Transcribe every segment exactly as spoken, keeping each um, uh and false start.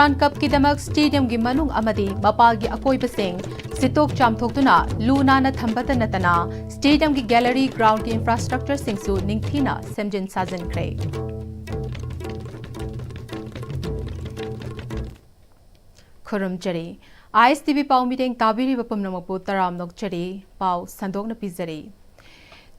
ꯀꯞꯀꯤꯗꯃꯛ ꯁ꯭ꯇꯦꯗꯤꯌꯝꯒꯤ ꯃꯅꯨꯡ ꯑꯃꯗꯤ ꯃꯄꯥꯜꯒꯤ ꯑꯀꯣꯏꯕꯁꯤꯡ ꯁꯤꯠꯇꯣꯛ ꯆꯥꯝꯊꯣꯛꯇꯨꯅ ꯂꯨ ꯅꯥꯟꯅ ꯊꯝꯕꯇ ꯅꯠꯇꯅ ꯁ꯭ꯇꯦꯗꯤꯌꯝꯒꯤ ꯒꯦꯂꯔꯤ, ꯒ꯭ꯔꯥꯎꯟꯒꯤ ꯏꯟꯐ꯭ꯔꯥꯁ꯭ꯇ꯭ꯔꯛꯆꯔꯁꯤꯡꯁꯨ ꯅꯤꯡꯊꯤꯅ ꯁꯦꯝꯖꯤꯟ ꯁꯥꯖꯤꯟꯈ꯭ꯔꯦ꯫ ꯈꯨꯔꯨꯝꯖꯔꯤ꯫ ISTV ꯄꯥꯎ ꯃꯤꯠꯌꯦꯡ ꯇꯥꯕꯤꯔꯤꯕ ꯄꯨꯝꯅꯃꯛꯄꯨ ꯇꯔꯥꯝꯅ ꯑꯣꯛꯆꯔꯤ꯫ ꯄꯥꯎ ꯁꯟꯗꯣꯛꯅ ꯄꯤꯖꯔꯤ꯫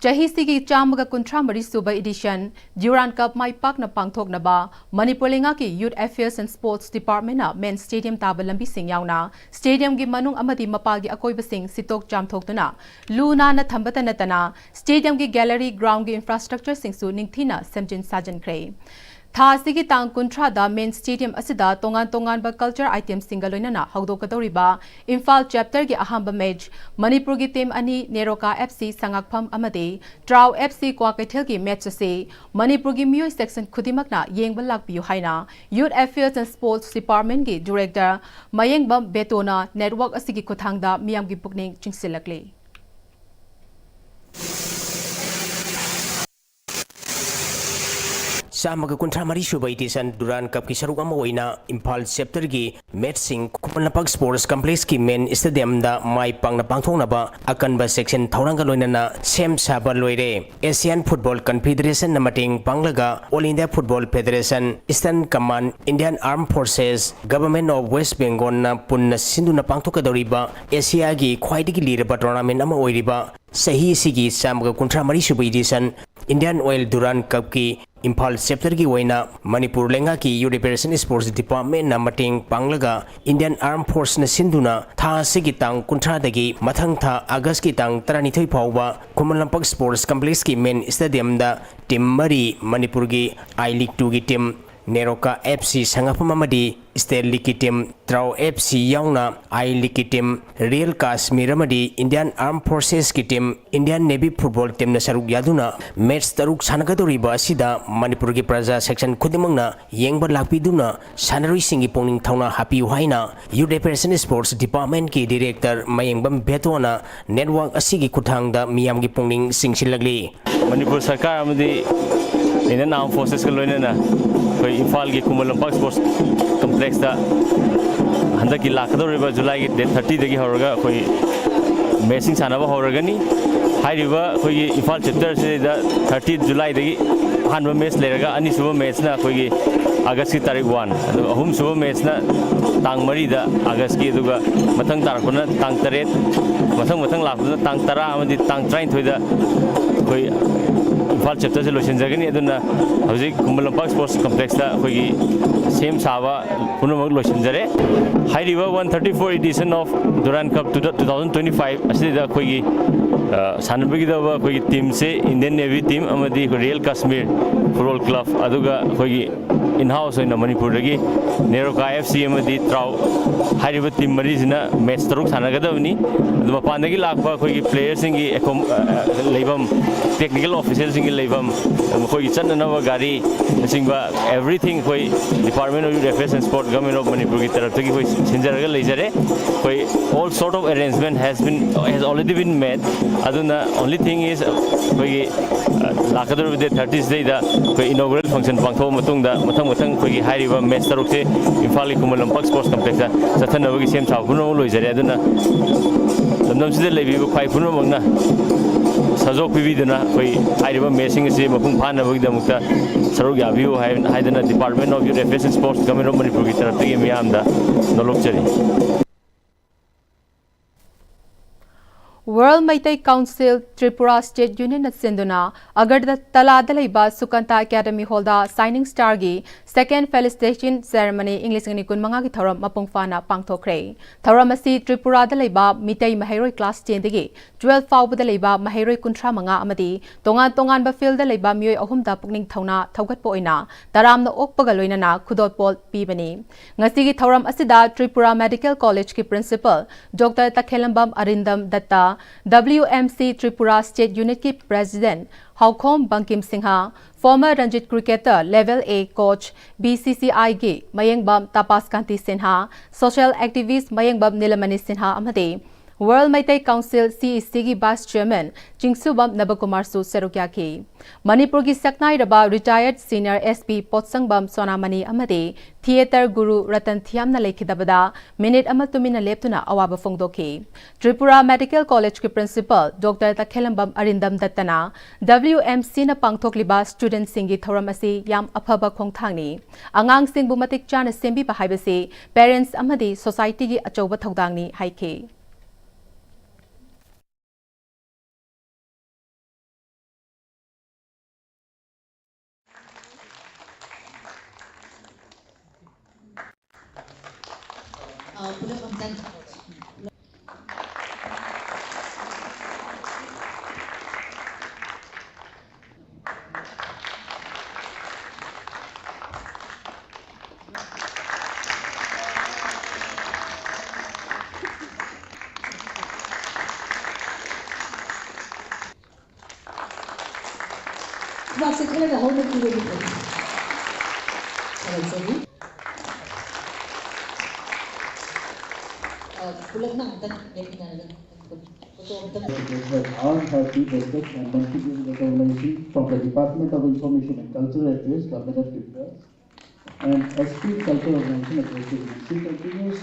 ꯆꯍꯤꯁꯤꯒꯤ ꯆꯥꯝꯃꯒ ꯀꯨꯟꯊ꯭ꯔꯥ ꯃꯔꯤ ꯁꯨꯕ edition Durand Cup ꯃꯥꯏ ꯄꯥꯛꯅ ꯄꯥꯡꯊꯣꯛꯅꯕ ꯃꯅꯤꯄꯨꯔ ꯂꯩꯉꯥꯛꯀꯤ Youth Affairs and Sports Departmentꯅ main stadium ꯇꯥꯕ ꯂꯝꯕꯤꯁꯤꯡ ꯌꯥꯎꯅ stadiumꯒꯤ ꯃꯅꯨꯡ ꯑꯃꯗꯤ ꯃꯄꯥꯜꯒꯤ ꯑꯀꯣꯏꯕꯁꯤꯡ ꯁꯤꯠꯇꯣꯛ ꯆꯥꯝꯊꯣꯛꯇꯨꯅ ꯂꯨ ꯅꯥꯟꯅ ꯊꯝꯕꯇ ꯅꯠꯇꯅ stadiumꯒꯤ gallery, groundꯒꯤ infrastructureꯁꯤꯡꯁꯨ ꯅꯤꯡꯊꯤꯅ ꯁꯦꯝꯖꯤꯟ ꯁꯥꯖꯤꯟꯈ꯭ꯔꯦ꯫ ꯊꯥ ꯑꯁꯤꯒꯤ ꯇꯥꯡ ꯀꯨꯟꯊ꯭ꯔꯥꯗ main stadium ꯑꯁꯤꯗ ꯇꯣꯉꯥꯟ ꯇꯣꯉꯥꯟꯕ culture itemꯁꯤꯡꯒ ꯂꯣꯏꯅꯅ ꯍꯧꯗꯣꯛꯀꯗꯧꯔꯤꯕ ꯏꯝꯐꯥꯜ chapterꯒꯤ ꯑꯍꯥꯟꯕ match ꯃꯅꯤꯄꯨꯔꯒꯤ team ꯑꯅꯤ, ꯅꯦꯔꯣꯀꯥ FC ꯁꯉꯥꯛꯐꯝ ꯑꯃꯗꯤ ꯇ꯭ꯔꯥꯎ FC ꯀ꯭ꯋꯥꯀꯩꯊꯦꯜꯒꯤ match ꯑꯁꯤ ꯃꯅꯤꯄꯨꯔꯒꯤ ꯃꯤꯑꯣꯏ section ꯈꯨꯗꯤꯡꯃꯛꯅ ꯌꯦꯡꯕ ꯂꯥꯛꯄꯤꯌꯨ ꯍꯥꯏꯅ Youth Affairs and Sports Departmentꯀꯤ director Mayengbam ꯕꯦꯇꯣꯅ network ꯑꯁꯤꯒꯤ ꯈꯨꯠꯊꯥꯡꯗ ꯃꯤꯌꯥꯝꯒꯤ ꯄꯨꯛꯅꯤꯡ ꯆꯤꯡꯁꯤꯜꯂꯛꯂꯤ꯫ ꯆꯥꯝꯃꯒ ꯀꯨꯟꯊ꯭ꯔꯥ ꯃꯔꯤ ꯁꯨꯕ edition Durand Cupꯀꯤ ꯁꯔꯨꯛ ꯑꯃ ꯑꯣꯏꯅ ꯏꯝꯐꯥꯜ chapterꯒꯤ matchꯁꯤꯡ ꯈꯨꯃꯟ ꯂꯝꯄꯥꯛ Sports Complexꯀꯤ main stadiumꯗ ꯃꯥꯏ ꯄꯥꯛꯅ ꯄꯥꯡꯊꯣꯛꯅꯕ ꯑꯀꯟꯕ ꯆꯦꯛꯁꯤꯟ ꯊꯧꯔꯥꯡꯒ ꯂꯣꯏꯅꯅ ꯁꯦꯝ ꯁꯥꯕ ꯂꯣꯏꯔꯦ꯫ Asian Football Confederationꯅ ꯃꯇꯦꯡ ꯄꯥꯡꯂꯒ All India Football Federation, Eastern Command, Indian Armed Forces, Government of West Bengalꯅ ꯄꯨꯟꯅ ꯁꯤꯟꯗꯨꯅ ꯄꯥꯡꯊꯣꯛꯀꯗꯧꯔꯤꯕ ꯑꯦꯁꯤꯌꯥꯒꯤ ꯈ꯭ꯋꯥꯏꯗꯒꯤ ꯂꯤꯔꯕ tournament ꯑꯃ ꯑꯣꯏꯔꯤꯕ ꯆꯍꯤ ꯑꯁꯤꯒꯤ ꯆꯥꯝꯃꯒ ꯀꯨꯟꯊ꯭ꯔꯥ ꯃꯔꯤ ꯁꯨꯕ edition Indian Oil Durand Cupꯀꯤ Imphal chapterꯒꯤ ꯑꯣꯏꯅ ꯃꯅꯤꯄꯨꯔ ꯂꯩꯉꯥꯛꯀꯤ Youth Affairs and Sports Departmentꯅ ꯃꯇꯦꯡ ꯄꯥꯡꯂꯒ Indian Armed Forceꯅ ꯁꯤꯟꯗꯨꯅ ꯊꯥ ꯑꯁꯤꯒꯤ ꯇꯥꯡ ꯀꯨꯟꯊ꯭ꯔꯥꯗꯒꯤ ꯃꯊꯪ ꯊꯥ Augustꯀꯤ ꯇꯥꯡ ꯇꯔꯥꯅꯤꯊꯣꯏ ꯐꯥꯎꯕ Khuman Lampak Sports Complexꯀꯤ main stadiumꯗ team ꯃꯔꯤ, ꯃꯅꯤꯄꯨꯔꯒꯤ I League twoꯒꯤ team, NEROCA FC ꯁꯉꯥꯛꯐꯝ ꯑꯃꯗꯤ State Leagueꯀꯤ team, ꯇ꯭ꯔꯥꯎ FC ꯌꯥꯎꯅ I Leagueꯀꯤ team, Real Kashmir ꯑꯃꯗꯤ Indian Armed Forcesꯀꯤ team, Indian Navy Football teamꯅ ꯁꯔꯨꯛ ꯌꯥꯗꯨꯅ match ꯇꯔꯨꯛ ꯁꯥꯟꯅꯒꯗꯧꯔꯤꯕ ꯑꯁꯤꯗ ꯃꯅꯤꯄꯨꯔꯒꯤ ꯄ꯭ꯔꯖꯥ section ꯈꯨꯗꯤꯡꯃꯛꯅ ꯌꯦꯡꯕ ꯂꯥꯛꯄꯤꯗꯨꯅ ꯁꯥꯟꯅꯔꯣꯏꯁꯤꯡꯒꯤ ꯄꯨꯛꯅꯤꯡ ꯊꯧꯅꯥ ꯍꯥꯞꯄꯤꯌꯨ ꯍꯥꯏꯅ Youth Affairs and Sports Departmentꯀꯤ director Mayengbam ꯕꯦꯇꯣꯅ network ꯑꯁꯤꯒꯤ ꯈꯨꯠꯊꯥꯡꯗ ꯃꯤꯌꯥꯝꯒꯤ ꯄꯨꯛꯅꯤꯡ ꯆꯤꯡꯁꯤꯜꯂꯛꯂꯤ꯫ ꯃꯅꯤꯄꯨꯔ ꯁꯔꯀꯥꯔ ꯑꯃꯗꯤ Indian Armed Forcesꯀ ꯂꯣꯏꯅꯅ ꯑꯩꯈꯣꯏ ꯏꯝꯐꯥꯜꯒꯤ ꯈꯨꯃꯟ ꯂꯝꯄꯥꯛ Sports ꯀꯝꯄ꯭ꯂꯦꯛꯁꯇ ꯍꯟꯗꯛꯀꯤ ꯂꯥꯛꯀꯗꯧꯔꯤꯕ ꯖꯨꯂꯥꯏꯒꯤ ꯗꯦꯠ ꯊꯥꯔꯇꯤꯗꯒꯤ ꯍꯧꯔꯒ ꯑꯩꯈꯣꯏ ꯃꯦꯠꯁꯁꯤꯡ ꯁꯥꯟꯅꯕ ꯍꯧꯔꯒꯅꯤ꯫ ꯍꯥꯏꯔꯤꯕ ꯑꯩꯈꯣꯏꯒꯤ ꯏꯝꯐꯥꯜ ꯆꯦꯞꯇꯔꯁꯤꯗ ꯊꯥꯔꯇꯤ ꯖꯨꯂꯥꯏꯗꯒꯤ ꯑꯍꯥꯟꯕ ꯃꯦꯠꯁ ꯂꯩꯔꯒ, ꯑꯅꯤꯁꯨꯕ ꯃꯦꯠꯁꯅ ꯑꯩꯈꯣꯏꯒꯤ ꯑꯥꯒꯁꯀꯤ ꯇꯥꯔꯤꯛ ꯋꯥꯟ, ꯑꯗꯨꯒ ꯑꯍꯨꯝꯁꯨꯕ ꯃꯦꯠꯁꯅ ꯇꯥꯡ ꯃꯔꯤꯗ ꯑꯥꯒꯁꯀꯤ, ꯑꯗꯨꯒ ꯃꯊꯪ ꯇꯥꯔꯛꯄꯅ ꯇꯥꯡ ꯇꯔꯦꯠ, ꯃꯊꯪ ꯃꯊꯪ ꯂꯥꯛꯄꯗ ꯇꯥꯡ ꯇꯔꯥ ꯑꯃꯗꯤ ꯇꯥꯡ ꯇꯔꯥꯅꯤꯊꯣꯏꯗ ꯑꯩꯈꯣꯏ ꯏꯝꯐꯥꯜ ꯆꯦꯞꯇꯔꯁꯦ ꯂꯣꯏꯁꯤꯟꯖꯒꯅꯤ꯫ ꯑꯗꯨꯅ ꯍꯧꯖꯤꯛ ꯈꯨꯃꯟ ꯂꯝꯄꯥꯛ ꯁ꯭ꯄꯣꯔꯠꯁ ꯀꯝꯄ꯭ꯂꯦꯛꯁꯇ ꯑꯩꯈꯣꯏꯒꯤ ꯁꯦꯝ ꯁꯥꯕ ꯄꯨꯝꯅꯃꯛ ꯂꯣꯏꯁꯤꯟꯖꯔꯦ꯫ ꯍꯥꯏꯔꯤꯕ one thirty-four edition of Durand Cup two thousand twenty-five ꯑꯁꯤꯗ ꯑꯩꯈꯣꯏꯒꯤ, ꯑ, ꯁꯥꯟꯅꯕꯤꯒꯗꯕ ꯑꯩꯈꯣꯏꯒꯤ ꯇꯤꯝꯁꯦ Indian Navy team ꯑꯃꯗꯤ ꯑꯩꯈꯣꯏ Real Kashmir Football Club, ꯑꯗꯨꯒ ꯑꯩꯈꯣꯏꯒꯤ in-house ꯑꯣꯏꯅ ꯃꯅꯤꯄꯨꯔꯗꯒꯤ ꯅꯦꯔꯣꯀꯥ F C ꯑꯃꯗꯤ ꯇ꯭ꯔꯥꯎ ꯍꯥꯏꯔꯤꯕ ꯇꯤꯝ ꯃꯔꯤꯁꯤꯅ ꯃꯦꯠꯁ ꯇꯔꯨꯛ ꯁꯥꯟꯅꯒꯗꯕꯅꯤ꯫ ꯑꯗꯨ ꯃꯄꯥꯟꯗꯒꯤ ꯂꯥꯛꯄ ꯑꯩꯈꯣꯏꯒꯤ ꯄ꯭ꯂꯦꯌꯔꯁꯤꯡꯒꯤ ꯑꯦꯀꯣꯝ-, ꯑ, ꯑ, ꯂꯩꯐꯝ, ꯇꯦꯛꯅꯤꯀꯦꯜ ꯑꯣꯐꯤꯁꯤꯌꯦꯜꯁꯤꯡꯒꯤ ꯂꯩꯐꯝ, ꯃꯈꯣꯏꯒꯤ ꯆꯠꯅꯅꯕ ꯒꯥꯔꯤꯅꯆꯤꯡꯕ, everything ꯑꯩꯈꯣꯏ Department of Youth Affairs and Sport, Government of ꯃꯅꯤꯄꯨꯔꯒꯤ ꯇꯔꯞꯇꯒꯤ ꯑꯩꯈꯣꯏ ꯁꯤꯟꯖꯔꯒ ꯂꯩꯖꯔꯦ꯫ ꯑꯩꯈꯣꯏ all sort of arrangement has been, has already been made꯫ ꯑꯗꯨꯅ only thing is ꯑꯩꯈꯣꯏꯒꯤ, ꯑ, ꯂꯥꯛꯀꯗꯧꯔꯤꯕ ꯗꯦꯠ ꯊꯥꯔꯇꯤꯁꯤꯗꯩꯗ ꯑꯩꯈꯣꯏ inaugural function ꯄꯥꯡꯊꯣꯛꯑ ꯃꯇꯨꯡꯗ ꯃꯊꯪ ꯃꯊꯪ ꯑꯩꯈꯣꯏꯒꯤ ꯍꯥꯏꯔꯤꯕ ꯃꯦꯠꯁ ꯇꯔꯨꯛꯁꯦ ꯏꯝꯐꯥꯜꯒꯤ ꯈꯨꯃꯟ ꯂꯝꯄꯥꯛ ꯁ꯭ꯄꯣꯔꯠꯁ ꯀꯝꯄ꯭ꯂꯦꯛꯁꯇ ꯆꯠꯊꯅꯕꯒꯤ ꯁꯦꯝ ꯁꯥꯕ ꯄꯨꯝꯅꯃꯛ ꯂꯣꯏꯖꯔꯦ꯫ ꯑꯗꯨꯅ ꯂꯝꯗꯝꯁꯤꯗ ꯂꯩꯕꯤꯕ ꯈ꯭ꯋꯥꯏ ꯄꯨꯝꯅꯃꯛꯅ ꯁꯖꯣꯛ ꯄꯤꯕꯤꯗꯨꯅ ꯑꯩꯈꯣꯏ ꯍꯥꯏꯔꯤꯕ ꯃꯦꯠꯁꯁꯤꯡ ꯑꯁꯤ ꯃꯄꯨꯡ ꯐꯥꯅꯕꯒꯤꯗꯃꯛꯇ ꯁꯔꯨꯛ ꯌꯥꯕꯤꯌꯨ ꯍꯥꯏ-, ꯍꯥꯏꯗꯅ Department of Youth Affairs and Sports, Government of ꯃꯅꯤꯄꯨꯔꯒꯤ ꯇꯔꯞꯇꯒꯤ ꯃꯤꯌꯥꯝꯗ ꯅꯣꯂꯣꯛꯆꯔꯤ꯫ World Meitei Council Tripura State Unit ꯅ ꯁꯤꯟꯗꯨꯅ ꯑꯒꯔꯇꯂꯥꯗ ꯂꯩꯕ ꯁꯨꯀꯟꯇ Academy Hall ꯗ Shining Star ꯒꯤ second felicitation ceremony ꯏꯪ ꯂꯤꯁꯤꯡ ꯑꯅꯤ ꯀꯨꯟꯃꯉꯥꯒꯤ ꯊꯧꯔꯝ ꯃꯄꯨꯡ ꯐꯥꯅ ꯄꯥꯡꯊꯣꯛꯈ꯭ꯔꯦ꯫ ꯊꯧꯔꯝ ꯑꯁꯤ ꯇ꯭ꯔꯤꯄꯨꯔꯥꯗ ꯂꯩꯕ ꯃꯤꯇꯩ ꯃꯍꯩꯔꯣꯏ class ten ꯗꯒꯤ twelve ꯐꯥꯎꯕꯗ ꯂꯩꯕ ꯃꯍꯩꯔꯣꯏ ꯀꯨꯟꯊ꯭ꯔꯥ ꯃꯉꯥ ꯑꯃꯗꯤ ꯇꯣꯉꯥꯟ ꯇꯣꯉꯥꯟꯕ field ꯗ ꯂꯩꯕ ꯃꯤꯑꯣꯏ ꯑꯍꯨꯝꯗ ꯄꯨꯛꯅꯤꯡ ꯊꯧꯅꯥ ꯊꯧꯒꯠꯄ ꯑꯣꯏꯅ ꯇꯔꯥꯝꯅ ꯑꯣꯛꯄꯒ ꯂꯣꯏꯅꯅ ꯈꯨꯗꯣꯜꯄꯣꯠ ꯄꯤꯕꯅꯤ꯫ ꯉꯁꯤꯒꯤ ꯊꯧꯔꯝ ꯑꯁꯤꯗ Tripura Medical College ꯀꯤ Principal Doctor ꯇꯈꯦꯂꯝꯕꯝ ꯑꯔꯤꯟꯗꯝ ꯗꯠꯇ, W M C Tripura State Unit ꯀꯤ President ꯍꯥꯎꯈꯣꯝ Bangkim Singh, former Ranji cricketer level A coach, B C C I ꯒꯤ ꯃꯌꯦꯡꯕꯝ ꯇꯥꯄꯥꯁ ꯀꯥꯟꯇꯤ ꯁꯤꯟꯍ, social activist ꯃꯌꯦꯡꯕꯝ ꯅꯤꯂꯃꯅꯤ ꯁꯤꯟꯍ ꯑꯃꯗꯤ World Meitei Council, C E C ꯒꯤ Vice Chairman ꯆꯤꯡꯁꯨꯕꯝ ꯅꯕꯀꯨꯃꯥꯔꯁꯨ ꯁꯔꯨꯛ ꯌꯥꯈꯤ꯫ ꯃꯅꯤꯄꯨꯔꯒꯤ ꯁꯛꯅꯥꯏꯔꯕ retired senior S P ꯄꯣꯠꯁꯪꯕꯝ ꯁꯣꯅꯥꯃꯅꯤ ꯑꯃꯗꯤ theatre ꯒꯨꯔꯨ Ratan ꯊꯤꯌꯥꯝꯅ ꯂꯩꯈꯤꯗꯕꯗ minute ꯑꯃ ꯇꯨꯃꯤꯟꯅ ꯂꯦꯞꯇꯨꯅ ꯑꯋꯥꯕ ꯐꯣꯡꯗꯣꯛꯈꯤ꯫ ꯇ꯭ꯔꯤꯄꯨꯔꯥ Medical College ꯀꯤ Principal Doctor ꯇꯈꯦꯂꯝꯕꯝ ꯑꯔꯤꯟꯗꯝ ꯗꯠꯇꯅ W M C ꯅ ꯄꯥꯡꯊꯣꯛꯂꯤꯕ student ꯁꯤꯡꯒꯤ ꯊꯧꯔꯝ ꯑꯁꯤ ꯌꯥꯝ ꯑꯐꯕ ꯈꯣꯡꯊꯥꯡꯅꯤ꯫ ꯑꯉꯥꯡꯁꯤꯡꯕꯨ ꯃꯇꯤꯛ ꯆꯥꯅ ꯁꯦꯝꯕꯤꯕ ꯍꯥꯏꯕꯁꯤ parents ꯑꯃꯗꯤ society ꯒꯤ ꯑꯆꯧꯕ ꯊꯧꯗꯥꯡꯅꯤ ꯍꯥꯏꯈꯤ꯫ ꯈꯨꯕꯥꯛꯁꯦ ꯈꯔꯒ ꯍꯧꯅ ꯄꯤꯔꯗꯤ ꯐꯅꯤ꯫ ꯊꯥꯒꯠꯆꯔꯤ꯫ ꯑ, ꯄꯨꯂꯞꯅ ꯑꯝꯇꯪ ꯂꯦꯞꯃꯤꯟꯅꯔꯒ ꯐꯣꯇꯣ ꯑꯝꯇꯪ That earned her deep respect and contributed recognition from the Department of Information and Cultural Affairs, Government of Tripura, and S P Cultural Organization Association. She continues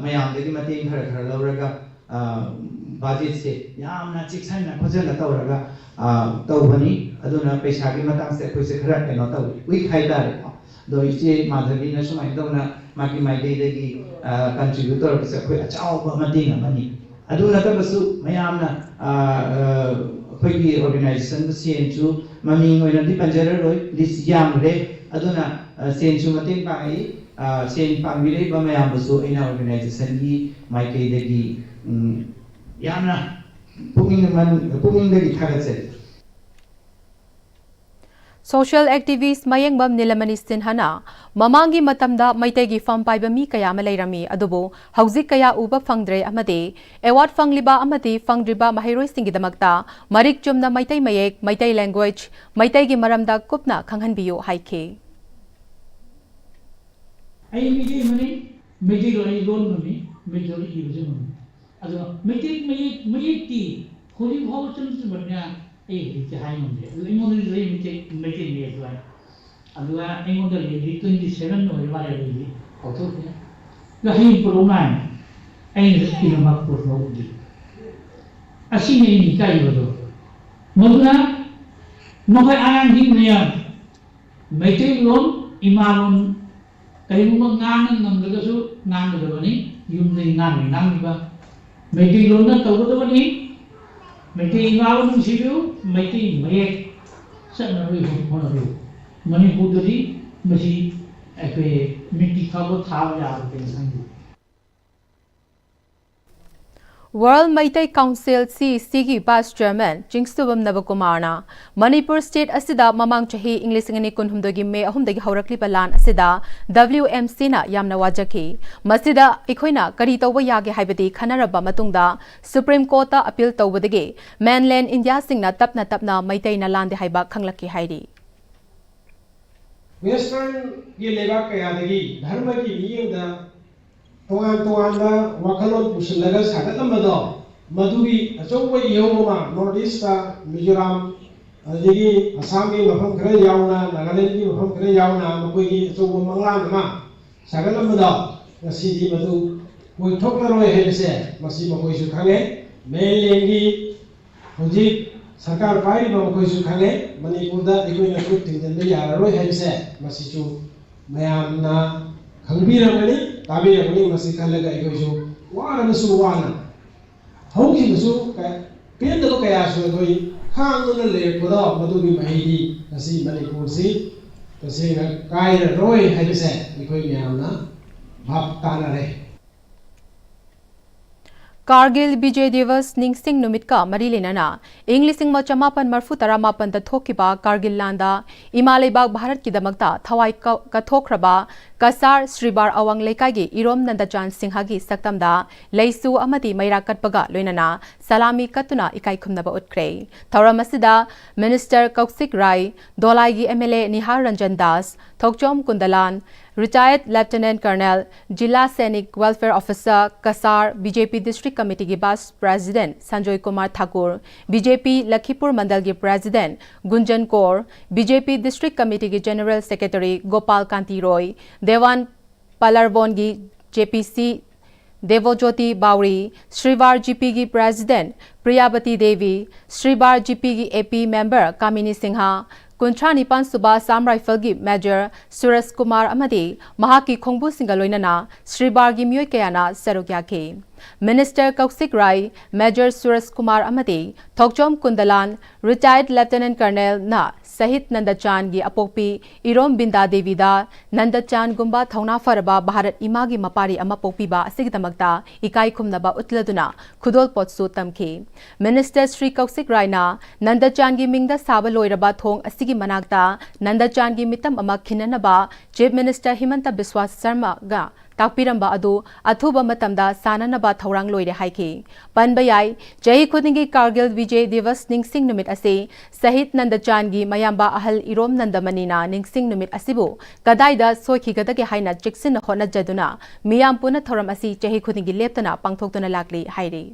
ꯃꯌꯥꯝꯗꯒꯤ ꯃꯇꯦꯡ ꯈꯔ ꯈꯔ ꯂꯧꯔꯒ, ꯕꯖꯦꯠꯁꯦ ꯌꯥꯝꯅ ꯆꯦꯛꯁꯤꯟꯅ ꯈꯣꯠꯆꯟꯅ ꯇꯧꯔꯒ, ꯇꯧꯕꯅꯤ꯫ ꯑꯗꯨꯅ ꯄꯩꯁꯥꯒꯤ ꯃꯇꯥꯡꯁꯦ ꯑꯩꯈꯣꯏꯁꯦ ꯈꯔ ꯀꯩꯅꯣ ꯇꯧꯏ, ꯋꯤꯛ ꯍꯥꯏꯇꯥꯔꯦꯀꯣ꯫ ꯑꯗꯣ ꯏꯆꯦ ꯃꯥꯙꯕꯤꯅ ꯁꯨꯃꯥꯏꯅ ꯇꯧꯅ ꯃꯥꯒꯤ ꯃꯥꯏꯀꯩꯗꯒꯤ ꯀꯟꯇ꯭ꯔꯤꯕ꯭ꯌꯨꯠ ꯇꯧꯔꯛꯄꯁꯦ ꯑꯩꯈꯣꯏ ꯑꯆꯥꯎꯕ ꯃꯇꯦꯡ ꯑꯃꯅꯤ꯫ ꯑꯗꯨ ꯅꯠꯇꯕꯁꯨ ꯃꯌꯥꯝꯅ, ꯑꯩꯈꯣꯏꯒꯤ ꯑꯣꯔꯒꯅꯥꯏꯖꯦꯁꯟꯗ ꯁꯦꯟꯁꯨ ꯃꯃꯤꯡ ꯑꯣꯏꯅꯗꯤ ꯄꯟꯖꯔꯔꯣꯏ, ꯂꯤꯁ ꯌꯥꯝꯈ꯭ꯔꯦ꯫ ꯑꯗꯨꯅ ꯁꯦꯟꯁꯨ ꯃꯇꯦꯡ ꯄꯥꯡꯉꯛꯏ꯫ ꯁꯦꯟ ꯄꯥꯡꯕꯤꯔꯛꯏꯕ ꯃꯌꯥꯝꯕꯨꯁꯨ ꯑꯩꯅ ꯑꯣꯔꯒꯅꯥꯏꯖꯦꯁꯟꯒꯤ ꯃꯥꯏꯀꯩꯗꯒꯤ, ꯎꯝ, ꯌꯥꯝꯅ ꯄꯨꯛꯅꯤꯡ ꯃꯅꯨꯡ-, ꯄꯨꯛꯅꯤꯡꯗꯒꯤ ꯊꯥꯒꯠꯆꯔꯤ꯫ Social activist ꯃꯌꯦꯡꯕꯝ ꯅꯤꯂꯃꯅꯤ ꯁꯤꯟꯍꯅ ꯃꯃꯥꯡꯒꯤ ꯃꯇꯝꯗ ꯃꯩꯇꯩꯒꯤ ꯐꯝ ꯄꯥꯏꯕ ꯃꯤ ꯀꯌꯥ ꯑꯃ ꯂꯩꯔꯝꯃꯤ, ꯑꯗꯨꯕꯨ ꯍꯧꯖꯤꯛ ꯀꯌꯥ ꯎꯕ ꯐꯪꯗ꯭ꯔꯦ ꯑꯃꯗꯤ award ꯐꯪꯂꯤꯕ ꯑꯃꯗꯤ ꯐꯪꯗ꯭ꯔꯤꯕ ꯃꯍꯩꯔꯣꯏꯁꯤꯡꯒꯤꯗꯃꯛꯇ ꯃꯔꯤꯛ ꯆꯨꯝꯅ ꯃꯩꯇꯩ ꯃꯌꯦꯛ, ꯃꯩꯇꯩ language, ꯃꯩꯇꯩꯒꯤ ꯃꯔꯝꯗ ꯀꯨꯞꯅ ꯈꯪꯍꯟꯕꯤꯌꯨ ꯍꯥꯏꯈꯤ꯫ ꯑꯩ ꯃꯤꯇꯩ ꯑꯃꯅꯤ, ꯃꯩꯇꯩꯂꯣꯟ ꯑꯩ ꯂꯣꯟ ꯉꯝꯃꯤ, ꯃꯩꯇꯩꯂꯣꯟ ꯏꯕꯁꯨ ꯉꯝꯃꯤ꯫ ꯑꯗꯨꯒ ꯃꯩꯇꯩ ꯃꯌꯦꯛ, ꯃꯌꯦꯛꯇꯤ ꯍꯧꯖꯤꯛ ꯐꯥꯎꯕ ꯆꯨꯝ ꯆꯨꯝꯕꯅꯤꯅ ꯑꯩ ꯍꯧꯖꯤꯛꯇꯤ ꯍꯥꯏ ꯉꯝꯗꯦ꯫ ꯑꯗꯨ ꯑꯩꯉꯣꯟꯗꯗꯤ ꯂꯩ ꯃꯩꯇꯩ, ꯃꯩꯇꯩ ꯃꯌꯦꯛ ꯑꯗꯨꯃꯥꯏꯅ꯫ ꯑꯗꯨꯒ ꯑꯩꯉꯣꯟꯗ ꯂꯩꯔꯤ twenty seven ꯑꯣꯏꯔ ꯃꯥꯜꯂꯦ, ꯑꯗꯨꯗꯤ ꯀꯥꯎꯊꯣꯛꯈ꯭ꯔꯦ꯫ ꯑꯗꯣ ꯍꯌꯦꯡ ꯄꯨꯔꯛꯎ ꯉꯥꯏ, ꯑꯩꯅ ꯏꯔꯝꯕ ꯄꯨꯔꯛꯎꯗꯤ꯫ ꯑꯁꯤꯅꯤ ꯑꯩꯅ ꯏꯀꯥꯏꯔꯤꯕꯗꯣ꯫ ꯃꯗꯨꯅ ꯅꯈꯣꯏ ꯑꯉꯥꯡꯁꯤꯡ ꯃꯌꯥꯝ ꯃꯩꯇꯩꯂꯣꯟ ꯏꯃꯥꯂꯣꯟ ꯀꯔꯤꯒꯨꯝꯕ ꯉꯥꯡꯅ ꯉꯝꯗ꯭ꯔꯒꯁꯨ ꯉꯥꯡꯒꯗꯕꯅꯤ, ꯌꯨꯝꯗꯒꯤ ꯉꯥꯡꯅ ꯉꯥꯡꯂꯤꯕ ꯃꯩꯇꯩꯂꯣꯟꯅ ꯇꯧꯒꯗꯕꯅꯤ꯫ ꯃꯩꯇꯩ ꯏꯃꯥꯕꯨ ꯅꯨꯡꯁꯤꯕꯤꯌꯨ, ꯃꯩꯇꯩ ꯃꯌꯦꯛ ꯆꯠꯅꯕꯒꯤ ꯍꯣꯠꯅꯕꯤꯌꯨ꯫ ꯃꯅꯤꯄꯨꯔꯗꯗꯤ ꯃꯁꯤ ꯑꯩꯈꯣꯏ ꯃꯤꯠꯀꯤ ꯈꯥꯕ ꯊꯥꯕ ꯌꯥꯕ ꯀꯩꯅꯣ ꯈꯪꯗꯦ꯫ World Meitei Council, C E C ꯒꯤ vice chairman ꯆꯤꯡꯁꯨꯕꯝ ꯅꯕꯀꯨꯃꯥꯔꯅ ꯃꯅꯤꯄꯨꯔ state ꯑꯁꯤꯗ ꯃꯃꯥꯡ ꯆꯍꯤ ꯏꯪ ꯂꯤꯁꯤꯡ ꯑꯅꯤ ꯀꯨꯟꯍꯨꯝꯗꯣꯏꯒꯤ ꯃꯦ ꯑꯍꯨꯝꯗꯒꯤ ꯍꯧꯔꯛꯂꯤꯕ ꯂꯥꯟ ꯑꯁꯤꯗ W M Cꯅ ꯌꯥꯝꯅ ꯋꯥꯖꯈꯤ꯫ ꯃꯁꯤꯗ ꯑꯩꯈꯣꯏꯅ ꯀꯔꯤ ꯇꯧꯕ ꯌꯥꯒꯦ ꯍꯥꯏꯕꯗꯤ ꯈꯟꯅꯔꯕ ꯃꯇꯨꯡꯗ Supreme Courtꯇ appeal ꯇꯧꯕꯗꯒꯤ mainland Indiaꯁꯤꯡꯅ ꯇꯞꯅ ꯇꯞꯅ ꯃꯩꯇꯩꯅ ꯂꯥꯟꯗꯦ ꯍꯥꯏꯕ ꯈꯪꯂꯛꯈꯤ ꯍꯥꯏꯔꯤ꯫ Westernꯒꯤ ꯂꯩꯕꯥꯛ ꯀꯌꯥꯗꯒꯤ ꯙꯔꯃꯒꯤ ꯃꯤꯠꯌꯦꯡꯗ ꯇꯣꯉꯥꯟ ꯇꯣꯉꯥꯟꯕ ꯋꯥꯈꯜꯂꯣꯟ ꯄꯨꯁꯤꯜꯂꯒ ꯁꯥꯒꯠꯂꯝꯕꯗꯣ, ꯃꯗꯨꯒꯤ ꯑꯆꯧꯕ ꯏꯍꯧ ꯑꯃ North Eastꯇ ꯃꯤꯖꯣꯔꯥꯝ, ꯑꯗꯨꯗꯒꯤ ꯑꯁꯥꯝꯒꯤ ꯃꯐꯝ ꯈꯔ ꯌꯥꯎꯅ, ꯅꯥꯒꯥꯂꯦꯟꯒꯤ ꯃꯐꯝ ꯈꯔ ꯌꯥꯎꯅ ꯃꯈꯣꯏꯒꯤ ꯑꯆꯧꯕ ꯃꯪꯂꯥꯟ ꯑꯃ ꯁꯥꯒꯠꯂꯝꯕꯗꯣ, ꯉꯁꯤꯗꯤ ꯃꯗꯨ ꯑꯣꯏꯊꯣꯛꯂꯔꯣꯏ ꯍꯥꯏꯕꯁꯦ ꯃꯁꯤ ꯃꯈꯣꯏꯁꯨ ꯈꯪꯉꯦ꯫ Mainlandꯒꯤ ꯍꯧꯖꯤꯛ ꯁꯔꯀꯥꯔ ꯄꯥꯏꯔꯤꯕ ꯃꯈꯣꯏꯁꯨ ꯈꯪꯉꯦ꯫ ꯃꯅꯤꯄꯨꯔꯗ ꯑꯩꯈꯣꯏꯅ ꯈꯨꯠ ꯊꯤꯡꯖꯤꯟꯕ ꯌꯥꯔꯔꯣꯏ ꯍꯥꯏꯕꯁꯦ ꯃꯁꯤꯁꯨ ꯃꯌꯥꯝꯅ ꯈꯪꯕꯤꯔꯝꯒꯅꯤ, ꯇꯥꯕꯤꯔꯝꯒꯅꯤ꯫ ꯃꯁꯤ ꯈꯜꯂꯒ ꯑꯩꯈꯣꯏꯁꯨ ꯋꯥꯔꯕꯁꯨ ꯋꯥꯅ ꯍꯧꯈꯤꯕꯁꯨ ꯀ-, ꯄꯦꯟꯗꯕ ꯀꯌꯥꯁꯨ ꯑꯩꯈꯣꯏ ꯈꯥꯡꯗꯨꯅ ꯂꯩꯔꯛꯄꯗꯣ, ꯃꯗꯨꯒꯤ ꯃꯍꯩꯗꯤ ꯉꯁꯤ ꯃꯅꯤꯄꯨꯔꯁꯤ ꯇꯁꯦꯡꯅ ꯀꯥꯏꯔꯔꯣꯏ ꯍꯥꯏꯕꯁꯦ ꯑꯩꯈꯣꯏ ꯃꯌꯥꯝꯅ ꯚꯥꯞ ꯇꯥꯅꯔꯦ꯫ ꯀꯥꯔꯒꯤꯜ ꯕꯤꯖꯣꯏ ꯗꯤꯋꯁ ꯅꯤꯡꯁꯤꯡ ꯅꯨꯃꯤꯠꯀ ꯃꯔꯤ ꯂꯩꯅꯅ ꯏꯪ ꯂꯤꯁꯤꯡ ꯑꯃ ꯆꯃꯥꯄꯟ ꯃꯔꯐꯨ ꯇꯔꯥ ꯃꯥꯄꯟꯗ ꯊꯣꯛꯈꯤꯕ ꯀꯥꯔꯒꯤꯜ ꯂꯥꯟꯗ ꯏꯃꯥ ꯂꯩꯕꯥꯛ ꯚꯥꯔꯠꯀꯤꯗꯃꯛꯇ ꯊꯋꯥꯏ ꯀ-, ꯀꯠꯊꯣꯛꯈ꯭ꯔꯕ ꯀꯁꯥꯔ ꯁ꯭ꯔꯤꯕꯥꯔ ꯑꯋꯥꯡ ꯂꯩꯀꯥꯏꯒꯤ ꯏꯔꯣꯝ ꯅꯟꯗꯆꯥꯟ ꯁꯤꯡꯍꯒꯤ ꯁꯛꯇꯝꯗ ꯂꯩꯁꯨ ꯑꯃꯗꯤ ꯃꯩꯔꯥ ꯀꯠꯄꯒ ꯂꯣꯏꯅꯅ ꯁꯂꯥꯃꯤ ꯀꯠꯇꯨꯅ ꯏꯀꯥꯏ ꯈꯨꯝꯅꯕ ꯎꯠꯈ꯭ꯔꯦ꯫ ꯊꯧꯔꯝ ꯑꯁꯤꯗ ꯃꯤꯅꯤꯁꯇꯔ ꯀꯧꯁꯤꯛ ꯔꯥꯏ, ꯗꯣꯂꯥꯏꯒꯤ M L A Nihar Ranjan Das, Thokchom Kundalan, retired lieutenant colonel, Zila Sainik welfare officer, ꯀꯁꯥꯔ, ꯕꯤ ꯖꯦ ꯄꯤ ꯗꯤꯁꯇ꯭ꯔꯤꯛ ꯀꯃꯤꯇꯤꯒꯤ vice president Sanjoy Kumar Thakur, B J P Lakhipur ꯃꯟꯗꯜꯒꯤ president Gunjan Kaur, B J P district ꯀꯃꯤꯇꯤꯒꯤ ꯖꯦꯅꯔꯦꯜ ꯁꯦꯀ꯭ꯔꯦꯇꯔꯤ ꯒꯣꯄꯥꯜ ꯀꯥꯟꯇꯤ ꯔꯣꯏ, ꯗꯦꯋꯥꯟ ꯄꯂꯔꯕꯣꯟꯒꯤ J P C Debojyoti Bauri, Sribar G ꯄꯤꯒꯤ ꯄ꯭ꯔꯦꯁꯤꯗꯦꯟꯠ ꯄ꯭ꯔꯤꯌꯥꯕꯇꯤ ꯗꯦꯕꯤ, ꯁ꯭ꯔꯤꯕꯥꯔ ꯖꯤ ꯄꯤꯒꯤ A P member ꯀꯥꯃꯤꯅꯤ ꯁꯤꯡꯍ, ꯀꯨꯟꯊ꯭ꯔꯥ ꯅꯤꯄꯥꯟ ꯁꯨꯕ ꯑꯁꯥꯝ ꯔꯥꯏꯐꯜꯒꯤ ꯃꯦꯖꯔ ꯁꯨꯔꯖ ꯀꯨꯃꯥꯔ ꯑꯃꯗꯤ ꯃꯍꯥꯛꯀꯤ ꯈꯣꯡꯕꯨꯁꯤꯡꯒ ꯂꯣꯏꯅꯅ ꯁ꯭ꯔꯤꯕꯥꯔꯒꯤ ꯃꯤꯑꯣꯏ ꯀꯌꯥꯅ ꯁꯔꯨꯛ ꯌꯥꯈꯤ꯫ ꯃꯤꯅꯤꯁꯇꯔ ꯀꯧꯁꯤꯛ ꯔꯥꯏ, ꯃꯦꯖꯔ ꯁꯨꯔꯖ ꯀꯨꯃꯥꯔ ꯑꯃꯗꯤ ꯊꯣꯛꯆꯣꯝ ꯀꯨꯟꯗꯂꯥꯟ, ꯔꯤꯇꯥꯌꯔꯗ ꯂꯦꯐꯇꯤꯅꯦꯟꯠ ꯀꯔꯅꯦꯜꯅ ꯁꯍꯤꯗ ꯅꯟꯗꯆꯥꯟꯒꯤ ꯑꯄꯣꯛꯄꯤ ꯏꯔꯣꯝ ꯕꯤꯟꯗꯥ ꯗꯦꯕꯤꯗ ꯅꯟꯗꯆꯥꯟꯒꯨꯝꯕ ꯊꯧꯅꯥ ꯐꯔꯕ ꯚꯥꯔꯠ ꯏꯃꯥꯒꯤ ꯃꯄꯥꯔꯤ ꯑꯃ ꯄꯣꯛꯄꯤꯕ ꯑꯁꯤꯒꯤꯗꯃꯛꯇ ꯏꯀꯥꯏ ꯈꯨꯝꯅꯕ ꯎꯠꯂꯗꯨꯅ ꯈꯨꯗꯣꯜꯄꯣꯠꯁꯨ ꯇꯝꯈꯤ꯫ ꯃꯤꯅꯤꯁꯇꯔ ꯁ꯭ꯔꯤ ꯀꯧꯁꯤꯛ ꯔꯥꯏꯅ ꯅꯟꯗꯆꯥꯟꯒꯤ ꯃꯤꯡꯗ ꯁꯥꯕ ꯂꯣꯏꯔꯕ ꯊꯣꯡ ꯑꯁꯤꯒꯤ ꯃꯅꯥꯛꯇ ꯅꯟꯗꯆꯥꯟꯒꯤ ꯃꯤꯇꯝ ꯑꯃ ꯈꯤꯟꯅꯅꯕ ꯆꯤꯐ ꯃꯤꯅꯤꯁꯇꯔ ꯍꯤꯃꯟꯇ ꯕꯤꯁ꯭ꯋꯥ ꯁꯔꯃꯒ ꯇꯥꯛꯄꯤꯔꯝꯕ ꯑꯗꯨ ꯑꯊꯨꯕ ꯃꯇꯝꯗ ꯁꯥꯟꯅꯅꯕ ꯊꯧꯔꯥꯡ ꯂꯣꯏꯔꯦ ꯍꯥꯏꯈꯤ꯫ ꯄꯟꯕ ꯌꯥꯏ, ꯆꯍꯤ ꯈꯨꯗꯤꯡꯒꯤ ꯀꯥꯔꯒꯤꯜ ꯕꯤꯖꯦ ꯗꯤꯋꯁ ꯅꯤꯡꯁꯤꯡ ꯅꯨꯃꯤꯠ ꯑꯁꯤ ꯁꯍꯤꯗ ꯅꯟꯗꯆꯥꯟꯒꯤ ꯃꯌꯥꯝꯕ ꯑꯍꯜ ꯏꯔꯣꯝ ꯅꯟꯗꯃꯅꯤꯅ ꯅꯤꯡꯁꯤꯡ ꯅꯨꯃꯤꯠ ꯑꯁꯤꯕꯨ ꯀꯗꯥꯏꯗ ꯁꯣꯏꯈꯤꯒꯗꯒꯦ ꯍꯥꯏꯅ ꯆꯦꯛꯁꯤꯟꯅ ꯍꯣꯠꯅꯖꯗꯨꯅ ꯃꯤꯌꯥꯝ ꯄꯨꯟꯅ ꯊꯧꯔꯝ ꯑꯁꯤ ꯆꯍꯤ ꯈꯨꯗꯤꯡꯒꯤ ꯂꯦꯞꯇꯅ ꯄꯥꯡꯊꯣꯛꯇꯨꯅ ꯂꯥꯛꯂꯤ ꯍꯥꯏꯔꯤ꯫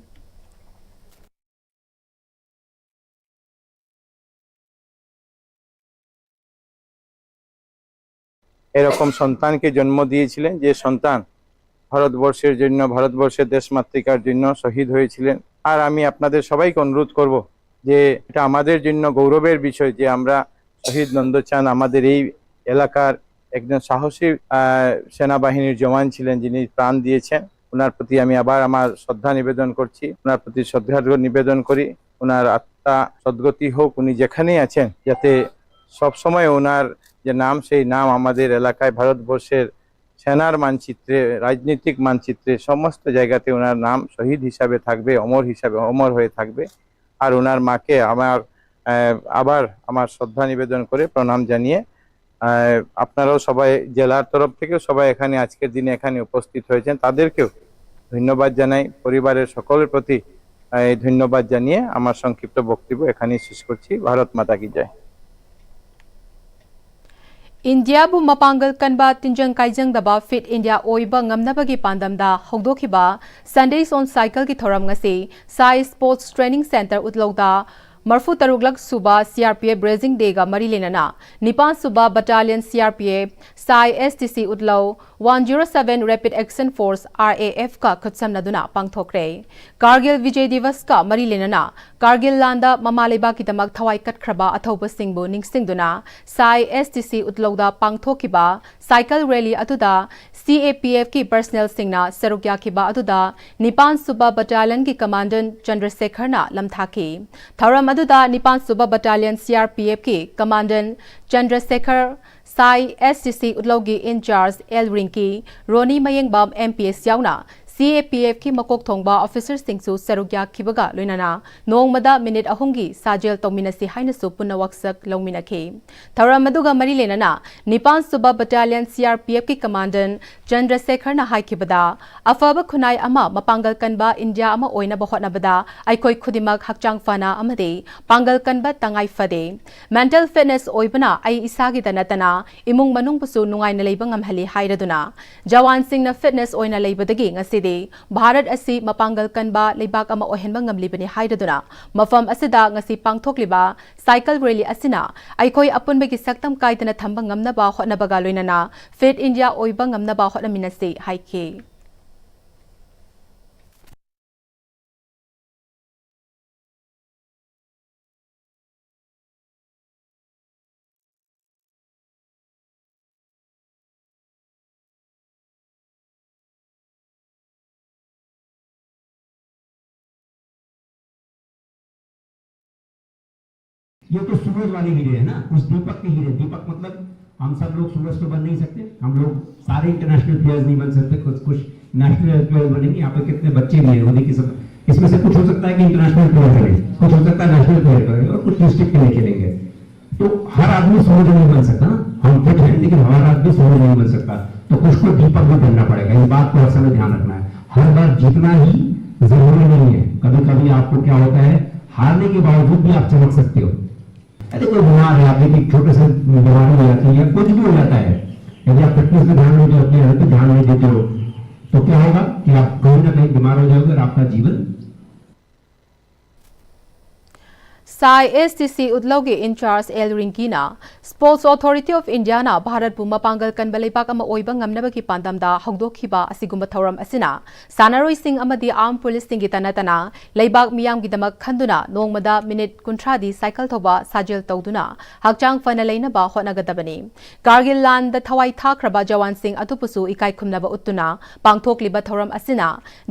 এরকম সন্তানকে জন্ম দিয়েছিলেন, যে সন্তান ভারতবর্ষের জন্য, ভারতবর্ষের দেশমাতৃকার জন্য শহীদ হয়েছিলেন। আর আমি আপনাদের সবাইকে অনুরোধ করব যে এটা আমাদের জন্য গৌরবের বিষয় যে আমরা শহীদ নন্দচাঁদ, আমাদের এই এলাকার একজন সাহসী, আহ, সেনাবাহিনীর জওয়ান ছিলেন, যিনি প্রাণ দিয়েছেন। ওনার প্রতি আমি আবার আমার শ্রদ্ধা নিবেদন করছি, ওনার প্রতি শ্রদ্ধার্ঘ্য নিবেদন করি। ওনার আত্মা সদ্গতি হোক, উনি যেখানেই আছেন, যাতে সবসময় ওনার যে নাম, সেই নাম আমাদের এলাকায়, ভারতবর্ষের সেনার মানচিত্রে, রাজনৈতিক মানচিত্রে সমস্ত জায়গাতে ওনার নাম শহীদ হিসাবে থাকবে, অমর হিসাবে অমর হয়ে থাকবে। আর ওনার মাকে আমার আহ, আবার আমার শ্রদ্ধা নিবেদন করে প্রণাম জানিয়ে, আহ, আপনারাও সবাই, জেলার তরফ থেকেও সবাই এখানে আজকের দিনে এখানে উপস্থিত হয়েছেন, তাদেরকেও ধন্যবাদ জানাই। পরিবারের সকলের প্রতি আহ, এই ধন্যবাদ জানিয়ে আমার সংক্ষিপ্ত বক্তব্য এখানেই শেষ করছি। ভারত মাতা কি জয়। India bu mapangal kanba tinjang kaijang daba Fit India oiba ngamnabagi pandamda hogdokhiba Sundays on Cycle ki thoram ngasi Sai Sports Training Center utlauda marfu taruk lak suba C R P F Raising Day ga mari lenana nipan suba Battalion C R P F Sai S T C utlau one zero seven Rapid Action Force R A F ka khutsamnaduna pangthokre. Kargil Vijay Divas ka mari lenana Kargil landa mama leibak kidamak thawai katkhraba athauba singbu ningsingduna Sai S T C utlauda pangthokhiba cycle rally aduda C A P F ki personnel singna seruk yakhiba aduda nipan suba Battalion ki Commandant Chandrasekhar na lamthaki. Thauram aduda nipan suba Battalion C R P F ki Commandant Chandrasekhar, Sai S T C utlaugi in charge L Rinki, Roni Mayengbam M P S yauna C A P F ki makok thongba officer singsu seruk yakhibaga luinana nongmada minute ahunggi sajel tongminasi hainasu punna waksak longminaki. Thauram aduga mari lenana nipan suba Battalion C R P F ki Commandant Chandrasekhar na haikhibada afaba khunai ama mapangal kanba India ama oina bahotna bada aikoi khudimak hakchang fana amade pangal kanba tangai fade. Mental fitness oibana ai isagi da natana imung manung busu nungai na leiba ngamhali hairaduna. Jawan singna fitness oina leibadagi ngaside Bharat asi mapangal kanba leibak ama ohenba ngamlibani hairaduna. Mafam asida ngasi pangthokliba cycle rally asina aikoi apunbagi saktam kaidana thamba ngamnaba hotnabaga luinana Fit India oiba ngamnaba hotnaminasi haike. ये तो सूरज वाले हीरे हैं ना, उस दीपक के हीरे। दीपक मतलब हम सब लोग सूरज तो बन नहीं सकते, हम लोग सारे इंटरनेशनल प्लेयर्स नहीं बन सकते, कुछ कुछ नेशनल प्लेयर्स बनेंगे। यहाँ पे कितने बच्चे भी हैं, उन्हीं की सब, इसमें से कुछ हो सकता है कि इंटरनेशनल प्लेयर बने, कुछ हो सकता है नेशनल प्लेयर बने और कुछ डिस्ट्रिक्ट के लिए खेलेंगे। तो हर आदमी सूरज नहीं बन सकता ना, हम फिट हैं लेकिन हमारा आदमी सूरज नहीं बन सकता। तो कुछ को दीपक भी बनना पड़ेगा, इस बात को हर समय ध्यान रखना है। हर बार जीतना ही जरूरी नहीं है, कभी कभी आपको क्या होता है, हारने के बावजूद भी आप चमक सकते हो। अरे कोई बीमार है, आपके एक छोटे से बीमारी हो जाती है या कुछ भी हो जाता है, यदि आप फिटनेस पे ध्यान नहीं देते, अपनी हेल्थ पे ध्यान नहीं देते हो, तो क्या होगा कि आप कहीं ना कहीं बीमार हो जाओगे और आपका जीवन ꯁꯥꯏ ꯑꯦꯁ ꯇꯤ ꯁꯤ ꯎꯠꯂꯧꯒꯤ ꯏꯟꯆꯥꯔꯖ ꯑꯦꯜ ꯔꯤꯡꯀꯤꯅ Sports Authority of Indiaꯅ ꯚꯥꯔꯠꯄꯨ ꯃꯄꯥꯡꯒꯜ ꯀꯟꯕ ꯂꯩꯕꯥꯛ ꯑꯃ ꯑꯣꯏꯕ ꯉꯝꯅꯕꯒꯤ ꯄꯥꯟꯗꯝꯗ ꯍꯧꯗꯣꯛꯈꯤꯕ ꯑꯁꯤꯒꯨꯝꯕ ꯊꯧꯔꯝ ꯑꯁꯤꯅ ꯁꯥꯟꯅꯔꯣꯏꯁꯤꯡ ꯑꯃꯗꯤ ꯑꯥꯔꯝ ꯄꯨꯂꯤꯁꯁꯤꯡꯒꯤꯇ ꯅꯠꯇꯅ ꯂꯩꯕꯥꯛ ꯃꯤꯌꯥꯝꯒꯤꯗꯃꯛ ꯈꯟꯗꯨꯅ ꯅꯣꯡꯃꯗ ꯃꯤꯅꯤꯠ ꯀꯨꯟꯊ꯭ꯔꯥꯗꯤ ꯁꯥꯏꯀꯜ ꯊꯧꯕ ꯁꯥꯖꯦꯜ ꯇꯧꯗꯨꯅ ꯍꯛꯆꯥꯡ ꯐꯅ ꯂꯩꯅꯕ ꯍꯣꯠꯅꯒꯗꯕꯅꯤ꯫ ꯀꯥꯔꯒꯤꯜ ꯂꯥꯟꯗ ꯊꯋꯥꯏ ꯊꯥꯈ꯭ꯔꯕ ꯖꯋꯥꯟꯁꯤꯡ ꯑꯗꯨꯕꯨꯁꯨ ꯏꯀꯥꯏ ꯈꯨꯝꯅꯕ ꯎꯠꯇꯨꯅ ꯄꯥꯡꯊꯣꯛꯂꯤꯕ ꯊꯧꯔꯝ ꯑꯁꯤꯅ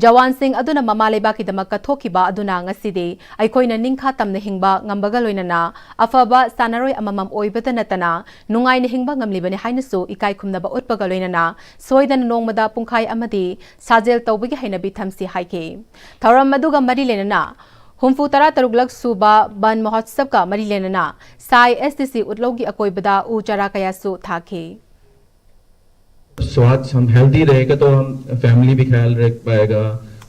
ꯖꯋꯥꯟꯁꯤꯡ ꯑꯗꯨꯅ ꯃꯃꯥ ꯂꯩꯕꯥꯛꯀꯤꯗꯃꯛ ꯀꯠꯊꯣꯛꯈꯤꯕ ꯑꯗꯨꯅ ꯉꯁꯤꯗꯤ ꯑꯩꯈꯣꯏꯅ ꯅꯤꯡꯈꯥ ꯇꯝꯅ ꯍꯤꯡꯕ ꯉꯝꯕꯒ ꯂꯣꯏꯅꯅ ꯑꯐꯕ ꯁꯥꯟꯅꯔꯣꯏ ꯑꯃꯃꯝ ꯑꯣꯏꯕꯇ ꯅꯠꯇꯅ ꯅꯨꯡꯉꯥꯏꯅ ꯍꯤꯡꯕ ꯉꯝꯂꯤꯕꯅꯤ ꯍꯥꯏꯅꯁꯨ ꯏꯀꯥꯏ ꯈꯨꯝꯅꯕ ꯎꯠꯄꯒ ꯂꯣꯏꯅꯅ ꯁꯣꯏꯗꯅ ꯅꯣꯡꯃꯗ ꯄꯨꯡꯈꯥꯏ ꯑꯃꯗꯤ ꯁꯥꯖꯦꯜ ꯇꯧꯕꯒꯤ ꯍꯩꯅꯕꯤ ꯊꯝꯁꯤ ꯍꯥꯏꯈꯤ꯫ ꯊꯧꯔꯝ ꯑꯗꯨꯒ ꯃꯔꯤ ꯂꯩꯅꯅ ꯍꯨꯝꯐꯨ ꯇꯔꯥ ꯇꯔꯨꯛꯂꯛ ꯁꯨꯕ ꯕꯟ ꯃꯍꯣꯠꯁꯕꯀ ꯃꯔꯤ ꯂꯩꯅꯅ ꯁꯥꯏ ꯑꯦꯁ ꯇꯤ ꯁꯤ ꯎꯠꯂꯧꯒꯤ ꯑꯀꯣꯏꯕꯗ ꯎ ꯆꯥꯔꯥ ꯀꯌꯥꯁꯨ ꯊꯥꯈꯤ꯫ स्वास्थ्य हम हेल्दी रहेगा तो हम फैमिली भी ख्याल रख पाएगा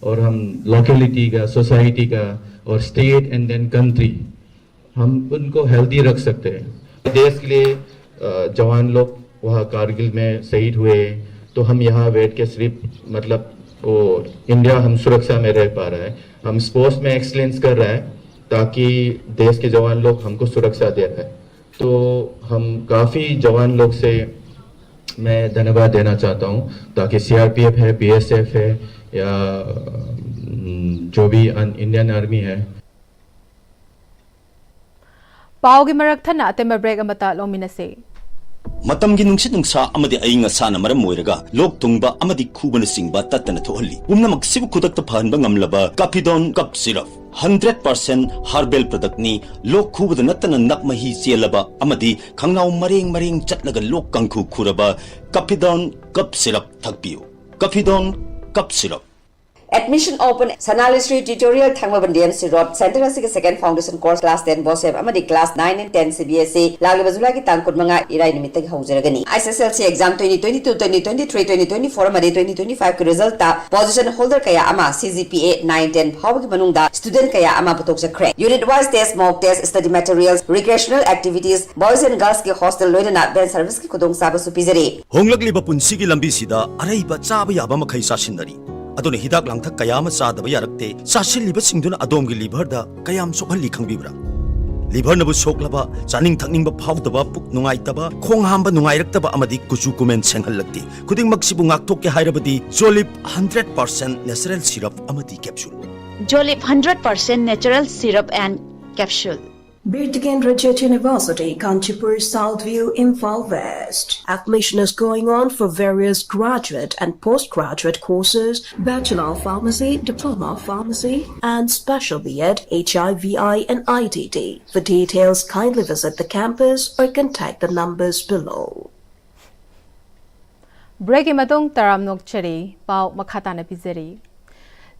और हम लोकेलिटी का, सोसाइटी का और स्टेट एंड देन कंट्री, हम उनको हेल्दी रख सकते हैं। देश के लिए अ, जवान लोग वहाँ कारगिल में शहीद हुए, तो हम यहाँ बैठ के सिर्फ मतलब वो इंडिया हम सुरक्षा में रह पा रहा है, हम स्पोर्ट्स में एक्सलेंस कर रहा है ताकि देश के जवान लोग हमको सुरक्षा दे रहे हैं। तो हम काफ़ी जवान लोग से मैं धन्यवाद देना चाहता हूँ, ताकि सीआरपीएफ है, बीएसएफ है या हम्म, जो भी अन- इंडियन आर्मी है, ꯄꯥꯎꯒꯤ ꯃꯔꯛ ꯊꯠꯅ ꯑꯇꯦꯟꯕ ꯕ꯭ꯔꯦꯛ ꯑꯃꯇ ꯂꯧꯃꯤꯟꯅꯁꯤ꯫ ꯃꯇꯝꯒꯤ ꯅꯨꯡꯁꯤꯠ ꯅꯨꯡꯁꯥ ꯑꯃꯗꯤ ꯑꯏꯪ ꯑꯁꯥꯅ ꯃꯔꯝ ꯑꯣꯏꯔꯒ ꯂꯣꯛ ꯊꯨꯡꯕ ꯑꯃꯗꯤ ꯈꯨꯕꯅꯆꯤꯡꯕ ꯇꯠꯇꯅ ꯊꯣꯛꯍꯜꯂꯤ꯫ ꯄꯨꯝꯅꯃꯛꯁꯤꯕꯨ ꯈꯨꯗꯛꯇ ꯐꯍꯟꯕ ꯉꯝꯂꯕ Cafidon cough syrup. Hundred percent herbal ꯄ꯭ꯔꯗꯛꯅꯤ꯫ ꯂꯣꯛ ꯈꯨꯕꯗ ꯅꯠꯇꯅ ꯅꯞ ꯃꯍꯤ ꯆꯦꯜꯂꯕ ꯑꯃꯗꯤ ꯈꯪꯅꯥꯎ ꯃꯔꯦꯡ ꯃꯔꯦꯡ ꯆꯠꯂꯒ ꯂꯣꯛ ꯀꯥꯡꯈꯨ ꯈꯨꯔꯕ ꯀꯐꯤꯗꯣꯟ ꯀꯞ ꯁꯤꯔꯞ ꯊꯛꯄꯤꯌꯨ꯫ Cafidon cough syrup. Admission open, Sanalishri Tutorial, Thangmeiband D M C Road, center ꯑꯁꯤꯒꯤ second foundation course class ten BOSEM ꯑꯃꯗꯤ class nine and ten C B S E ꯂꯥꯛꯂꯤꯕ ꯖꯨꯂꯥꯏꯒꯤ ꯇꯥꯡ ꯀꯨꯟꯃꯉꯥ ꯏꯔꯥꯏ ꯅꯨꯃꯤꯠꯇꯒꯤ ꯍꯧꯖꯔꯒꯅꯤ꯫ H S L C exam twenty twenty-two, twenty twenty-three, twenty twenty-four ꯑꯃꯗꯤ twenty twenty-five ꯀꯤ result ꯇ position holder ꯀꯌꯥ ꯑꯃ C G P A nine ten ꯐꯥꯎꯕꯒꯤ ꯃꯅꯨꯡꯗ student ꯀꯌꯥ ꯑꯃ ꯄꯨꯊꯣꯛꯆꯈ꯭ꯔꯦ꯫ Unit wise test, mock test, study materials, recreational activities, boys and girls ꯀꯤ hostel ꯂꯣꯏꯅꯅ van service ꯀꯤ ꯈꯨꯗꯣꯡꯆꯥꯕꯁꯨ ꯄꯤꯖꯔꯤ꯫ ꯍꯣꯡꯂꯛꯂꯤꯕ ꯄꯨꯟꯁꯤꯒꯤ ꯂꯝꯕꯤꯁꯤꯗ ꯑꯔꯩꯕ ꯆꯥꯕ ꯌꯥꯕ ꯃꯈꯩ ꯆꯥꯁꯤꯟꯅꯔꯤ꯫ ꯑꯗꯨꯅ ꯍꯤꯗꯥꯛ ꯂꯥꯡꯊꯛ ꯀꯌꯥ ꯑꯃ ꯆꯥꯗꯕ ꯌꯥꯔꯛꯇꯦ꯫ ꯆꯥꯁꯤꯜꯂꯤꯕꯁꯤꯡꯗꯨꯅ ꯑꯗꯣꯝꯒꯤ liver ꯗ ꯀꯌꯥꯝ ꯁꯣꯛꯍꯜꯂꯤ ꯈꯪꯕꯤꯕ꯭ꯔꯥ? Liver ꯅꯕꯨ ꯁꯣꯛꯂꯕ, ꯆꯥꯅꯤꯡ ꯊꯛꯅꯤꯡꯕ ꯐꯥꯎꯗꯕ, ꯄꯨꯛ ꯅꯨꯡꯉꯥꯏꯇꯕ, ꯈꯣꯡ ꯍꯥꯝꯕ ꯅꯨꯡꯉꯥꯏꯔꯛꯇꯕ ꯑꯃꯗꯤ ꯀꯨꯆꯨ ꯀꯨꯃꯦꯟ ꯁꯦꯡꯍꯜꯂꯛꯇꯦ꯫ ꯈꯨꯗꯤꯡꯃꯛꯁꯤꯕꯨ ꯉꯥꯛꯊꯣꯛꯀꯦ ꯍꯥꯏꯔꯕꯗꯤ Jolip hundred percent natural syrup ꯑꯃꯗꯤ capsule꯫ Jolip hundred percent natural syrup and capsule. Bir Tikendrajit University, Kanchipur, South View, Imphal West. Admission is going on for various graduate and postgraduate courses, Bachelor of Pharmacy, Diploma of Pharmacy, and Special B Ed, H I V I, and I T T. For details, kindly visit the campus or contact the numbers below. Break ꯀꯤ ꯃꯇꯨꯡ ꯇꯔꯥꯝꯅ ꯑꯣꯛꯆꯔꯤ꯫ ꯄꯥꯎ ꯃꯈꯥ ꯇꯥꯅ ꯄꯤꯖꯔꯤ꯫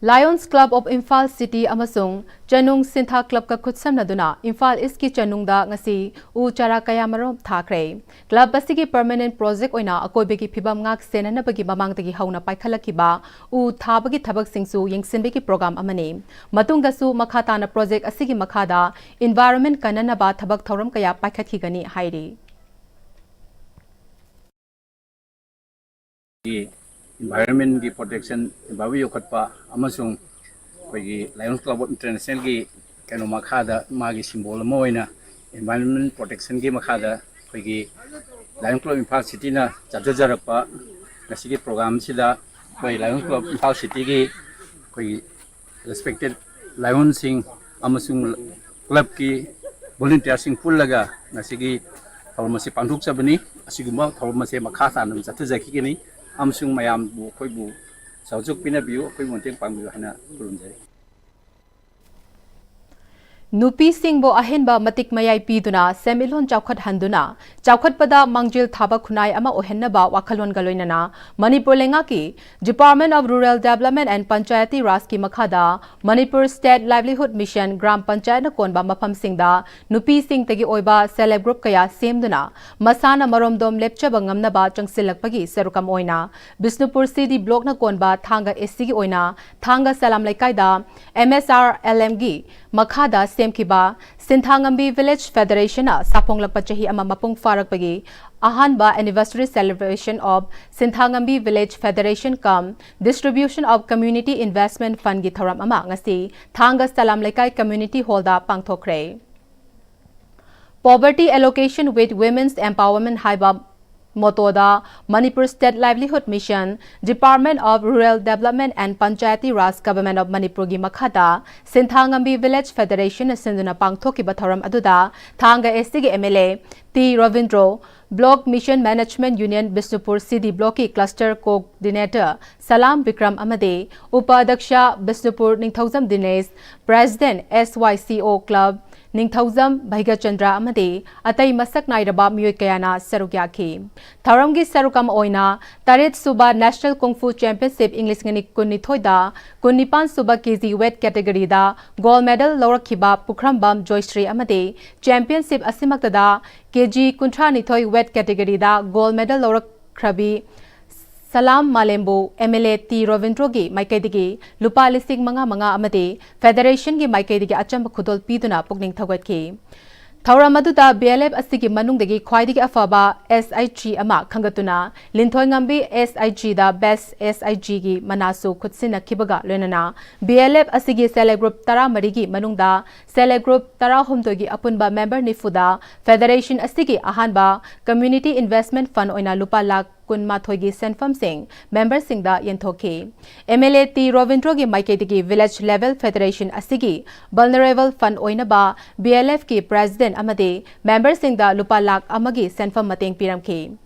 Lions Club of Imphal City ꯑꯃꯁꯨꯡ ꯆꯅꯨꯡ ꯁꯤꯟꯊꯥ club ꯀ ꯈꯨꯠꯁꯝꯅꯗꯨꯅ Imphal East ꯀꯤ ꯆꯅꯨꯡꯗ ꯉꯁꯤ ꯎ ꯆꯥꯔꯥ ꯀꯌꯥꯃꯔꯨꯝ ꯊꯥꯈ꯭ꯔꯦ꯫ Club ꯑꯁꯤꯒꯤ permanent project ꯑꯣꯏꯅ ꯑꯀꯣꯏꯕꯒꯤ ꯐꯤꯕꯝ ꯉꯥꯛ ꯁꯦꯟꯅꯅꯕꯒꯤ ꯃꯃꯥꯡꯗꯒꯤ ꯍꯧꯅ ꯄꯥꯏꯈꯠꯂꯛꯈꯤꯕ ꯎ ꯊꯥꯕꯒꯤ ꯊꯕꯛꯁꯤꯡꯁꯨ ꯌꯦꯡꯁꯤꯟꯕꯒꯤ program ꯑꯃꯅꯤ꯫ ꯃꯇꯨꯡꯗꯁꯨ ꯃꯈꯥ ꯇꯥꯅ project ꯑꯁꯤꯒꯤ ꯃꯈꯥꯗ environment ꯀꯟꯅꯅꯕ ꯊꯕꯛ ꯊꯧꯔꯝ ꯀꯌꯥ ꯄꯥꯏꯈꯠꯈꯤꯒꯅꯤ ꯍꯥꯏꯔꯤ꯫ Environment ꯀꯤ protection, environment ꯌꯣꯛꯈꯠꯄ ꯑꯃꯁꯨꯡ ꯑꯩꯈꯣꯏꯒꯤ Lions Club of International ꯒꯤ ꯀꯩꯅꯣ ꯃꯈꯥꯗ ꯃꯥꯒꯤ symbol ꯑꯃ ꯑꯣꯏꯅ environment protection ꯒꯤ ꯃꯈꯥꯗ ꯑꯩꯈꯣꯏꯒꯤ Lions Club Imphal City ꯅ ꯆꯠꯊꯖꯔꯛꯄ ꯉꯁꯤꯒꯤ program ꯁꯤꯗ ꯑꯩꯈꯣꯏ Lions Club Imphal City ꯒꯤ ꯑꯩꯈꯣꯏꯒꯤ respected lion ꯁꯤꯡ ꯑꯃꯁꯨꯡ club ꯀꯤ volunteer ꯁꯤꯡ ꯄꯨꯜꯂꯒ ꯉꯁꯤꯒꯤ ꯊꯧꯔꯝ ꯑꯁꯤ ꯄꯥꯡꯊꯣꯛꯆꯕꯅꯤ꯫ ꯑꯁꯤꯒꯨꯝꯕ ꯊꯧꯔꯝ ꯑꯁꯦ ꯃꯈꯥ ꯇꯥꯅ ꯑꯗꯨꯝ ꯆꯠꯊꯖꯈꯤꯒꯅꯤ ꯑꯃꯁꯨꯡ ꯃꯌꯥꯝꯕꯨ ꯑꯩꯈꯣꯏꯕꯨ ꯁꯍꯌꯣꯒ ꯄꯤꯅꯕꯤꯌꯨ, ꯑꯩꯈꯣꯏꯕꯨ ꯃꯇꯦꯡ ꯄꯥꯡꯕꯤꯌꯨ ꯍꯥꯏꯅ ꯈꯨꯔꯨꯝꯖꯔꯤ꯫ ꯅꯨꯄꯤꯁꯤꯡꯕꯨ ꯑꯍꯦꯟꯕ ꯃꯇꯤꯛ ꯃꯌꯥꯏ ꯄꯤꯗꯨꯅ ꯁꯦꯟꯃꯤꯠꯂꯣꯟ ꯆꯥꯎꯈꯠꯍꯟꯗꯨꯅ ꯆꯥꯎꯈꯠꯄꯗ ꯃꯥꯡꯖꯤꯜ ꯊꯥꯕ ꯈꯨꯟꯅꯥꯏ ꯑꯃ ꯑꯣꯏꯍꯟꯅꯕ ꯋꯥꯈꯜꯂꯣꯟꯒ ꯂꯣꯏꯅꯅ ꯃꯅꯤꯄꯨꯔ ꯂꯩꯉꯥꯛꯀꯤ Department of Rural Development and Panchayati Rajꯀꯤ ꯃꯈꯥꯗ Manipur State Livelihood Mission gram ꯄꯟꯆꯥꯌꯠꯅ ꯀꯣꯟꯕ ꯃꯐꯝꯁꯤꯡꯗ ꯅꯨꯄꯤꯁꯤꯡꯇꯒꯤ ꯑꯣꯏꯕ self help group ꯀꯌꯥ ꯁꯦꯝꯗꯨꯅ ꯃꯁꯥꯅ ꯃꯔꯣꯝꯗꯣꯝ ꯂꯦꯞꯆꯕ ꯉꯝꯅꯕ ꯆꯪꯁꯤꯜꯂꯛꯄꯒꯤ ꯁꯔꯨꯛ ꯑꯃ ꯑꯣꯏꯅ ꯕꯤꯁꯅꯨꯄꯨꯔ C D Blockꯅ ꯀꯣꯟꯕ ꯊꯥꯡꯒ Sꯒꯤ ꯑꯣꯏꯅ ꯊꯥꯡꯒ ꯁꯂꯥꯝ ꯂꯩꯀꯥꯏꯗ M S R L Mꯒꯤ ꯃꯈꯥꯗ ꯁꯦꯝꯈꯤꯕ ꯁꯤꯟꯊꯥꯉꯝꯕꯤ Village Federationꯅ ꯁꯥꯐꯣꯡꯂꯛꯄ ꯆꯍꯤ ꯑꯃ ꯃꯄꯨꯡ ꯐꯥꯔꯛꯄꯒꯤ ꯑꯍꯥꯟꯕ Anniversary Celebration of ꯁꯤꯟꯊꯥꯉꯝꯕꯤ Village Federation cum Distribution of Community Investment Fundꯒꯤ ꯊꯧꯔꯝ ꯑꯃ ꯉꯁꯤ ꯊꯥꯡꯒ ꯁꯂꯥꯝ ꯂꯩꯀꯥꯏ Community Hallꯗ ꯄꯥꯡꯊꯣꯛꯈ꯭ꯔꯦ꯫ Poverty Alleviation with Women's Empowerment ꯍꯥꯏꯕ mottoꯗ Manipur State Livelihood Mission, Department of Rural Development and Panchayati Raj, Government of Manipurꯒꯤ ꯃꯈꯥꯗ ꯁꯤꯟꯊꯥꯉꯝꯕꯤ Village Federationꯅ ꯁꯤꯟꯗꯨꯅ ꯄꯥꯡꯊꯣꯛꯈꯤꯕ ꯊꯧꯔꯝ ꯑꯗꯨꯗ ꯊꯥꯡꯒ Sꯒꯤ M L A T ꯔꯕꯤꯟꯗ꯭ꯔꯣ, Block Mission Management Union Bishnupur C D Blockꯀꯤ Cluster Coordinator ꯁꯂꯥꯝ ꯕꯤꯀ꯭ꯔꯝ ꯑꯃꯗꯤ ꯎꯄꯥꯙ꯭ꯌꯛꯁ ꯕꯤꯁꯅꯨꯄꯨꯔ ꯅꯤꯡꯊꯧꯖꯝ ꯗꯤꯅꯦꯁ, President S Y C O Club ꯅꯤꯡꯊꯧꯖꯝ ꯚꯩꯒꯆꯟꯗ꯭ꯔ ꯑꯃꯗꯤ ꯑꯇꯩ ꯃꯁꯛ ꯅꯥꯏꯔꯕ ꯃꯤꯑꯣꯏ ꯀꯌꯥꯅ ꯁꯔꯨꯛ ꯌꯥꯈꯤ꯫ ꯊꯧꯔꯝꯒꯤ ꯁꯔꯨꯛ ꯑꯃ ꯑꯣꯏꯅ ꯇꯔꯦꯠ ꯁꯨꯕ National Kung Fu Championship ꯏꯪ ꯂꯤꯁꯤꯡ ꯑꯅꯤ ꯀꯨꯟꯅꯤꯊꯣꯏꯗ ꯀꯨꯟꯅꯤꯄꯥꯟ ꯁꯨꯕ K G weight categoryꯗ gold medal ꯂꯧꯔꯛꯈꯤꯕ ꯄꯨꯈ꯭ꯔꯝꯕꯝ ꯖꯣꯏꯁ꯭ꯔꯤ ꯑꯃꯗꯤ championship ꯑꯁꯤꯃꯛꯇꯗ K G ꯀꯨꯟꯊ꯭ꯔꯥꯅꯤꯊꯣꯏ weight categoryꯗ gold medal ꯂꯧꯔꯛꯈ꯭ꯔꯕꯤ Salam ꯃꯥꯂꯦꯝꯕꯨ M L A T ꯔꯕꯤꯟꯗ꯭ꯔꯣꯒꯤ ꯃꯥꯏꯀꯩꯗꯒꯤ ꯂꯨꯄꯥ ꯂꯤꯁꯤꯡ ꯃꯉꯥ ꯃꯉꯥ ꯑꯃꯗꯤ Federationꯒꯤ ꯃꯥꯏꯀꯩꯗꯒꯤ ꯑꯆꯝꯕ ꯈꯨꯗꯣꯜ ꯄꯤꯗꯨꯅ ꯄꯨꯛꯅꯤꯡ ꯊꯧꯒꯠꯈꯤ꯫ ꯊꯧꯔꯝ ꯑꯗꯨꯗ B L F ꯑꯁꯤꯒꯤ ꯃꯅꯨꯡꯗꯒꯤ ꯈ꯭ꯋꯥꯏꯗꯒꯤ ꯑꯐꯕ S I G ꯑꯃ ꯈꯟꯒꯠꯇꯨꯅ ꯂꯤꯟꯊꯣꯏꯉꯝꯕꯤ S I Gꯗ Best S I Gꯒꯤ ꯃꯅꯥꯁꯨ ꯈꯨꯠꯁꯤꯟꯅꯈꯤꯕꯒ ꯂꯣꯏꯅꯅ B L F ꯑꯁꯤꯒꯤ self help group ꯇꯔꯥꯃꯔꯤꯒꯤ ꯃꯅꯨꯡꯗ self help group ꯇꯔꯥꯍꯨꯝꯗꯣꯏꯒꯤ ꯑꯄꯨꯟꯕ member ꯅꯤꯐꯨꯗ Federation ꯑꯁꯤꯒꯤ ꯑꯍꯥꯟꯕ Community Investment Fund ꯑꯣꯏꯅ ꯂꯨꯄꯥ ꯂꯥꯈ ꯀꯨꯟꯃꯥꯊꯣꯏꯒꯤ ꯁꯦꯟꯐꯝꯁꯤꯡ ꯃꯦꯝꯕꯔꯁꯤꯡꯗ ꯌꯦꯟꯊꯣꯛꯈꯤ꯫ ꯑꯦꯝ ꯑꯦꯜ ꯑꯦ ꯇꯤ ꯔꯣꯕꯤꯟꯗ꯭ꯔꯣꯒꯤ ꯃꯥꯏꯀꯩꯗꯒꯤ ꯚꯤꯂꯦꯖ ꯂꯦꯚꯦꯜ ꯐꯦꯗꯔꯦꯁꯟ ꯑꯁꯤꯒꯤ ꯚꯜꯅꯔꯦꯕꯜ ꯐꯟꯗ ꯑꯣꯏꯅꯕ ꯕꯤ ꯑꯦꯜ ꯑꯦꯐꯀꯤ ꯄ꯭ꯔꯦꯁꯤꯗꯦꯟꯠ ꯑꯃꯗꯤ ꯃꯦꯝꯕꯔꯁꯤꯡꯗ ꯂꯨꯄꯥ ꯂꯥꯈ ꯑꯃꯒꯤ ꯁꯦꯟꯐꯝ ꯃꯇꯦꯡ ꯄꯤꯔꯝꯈꯤ꯫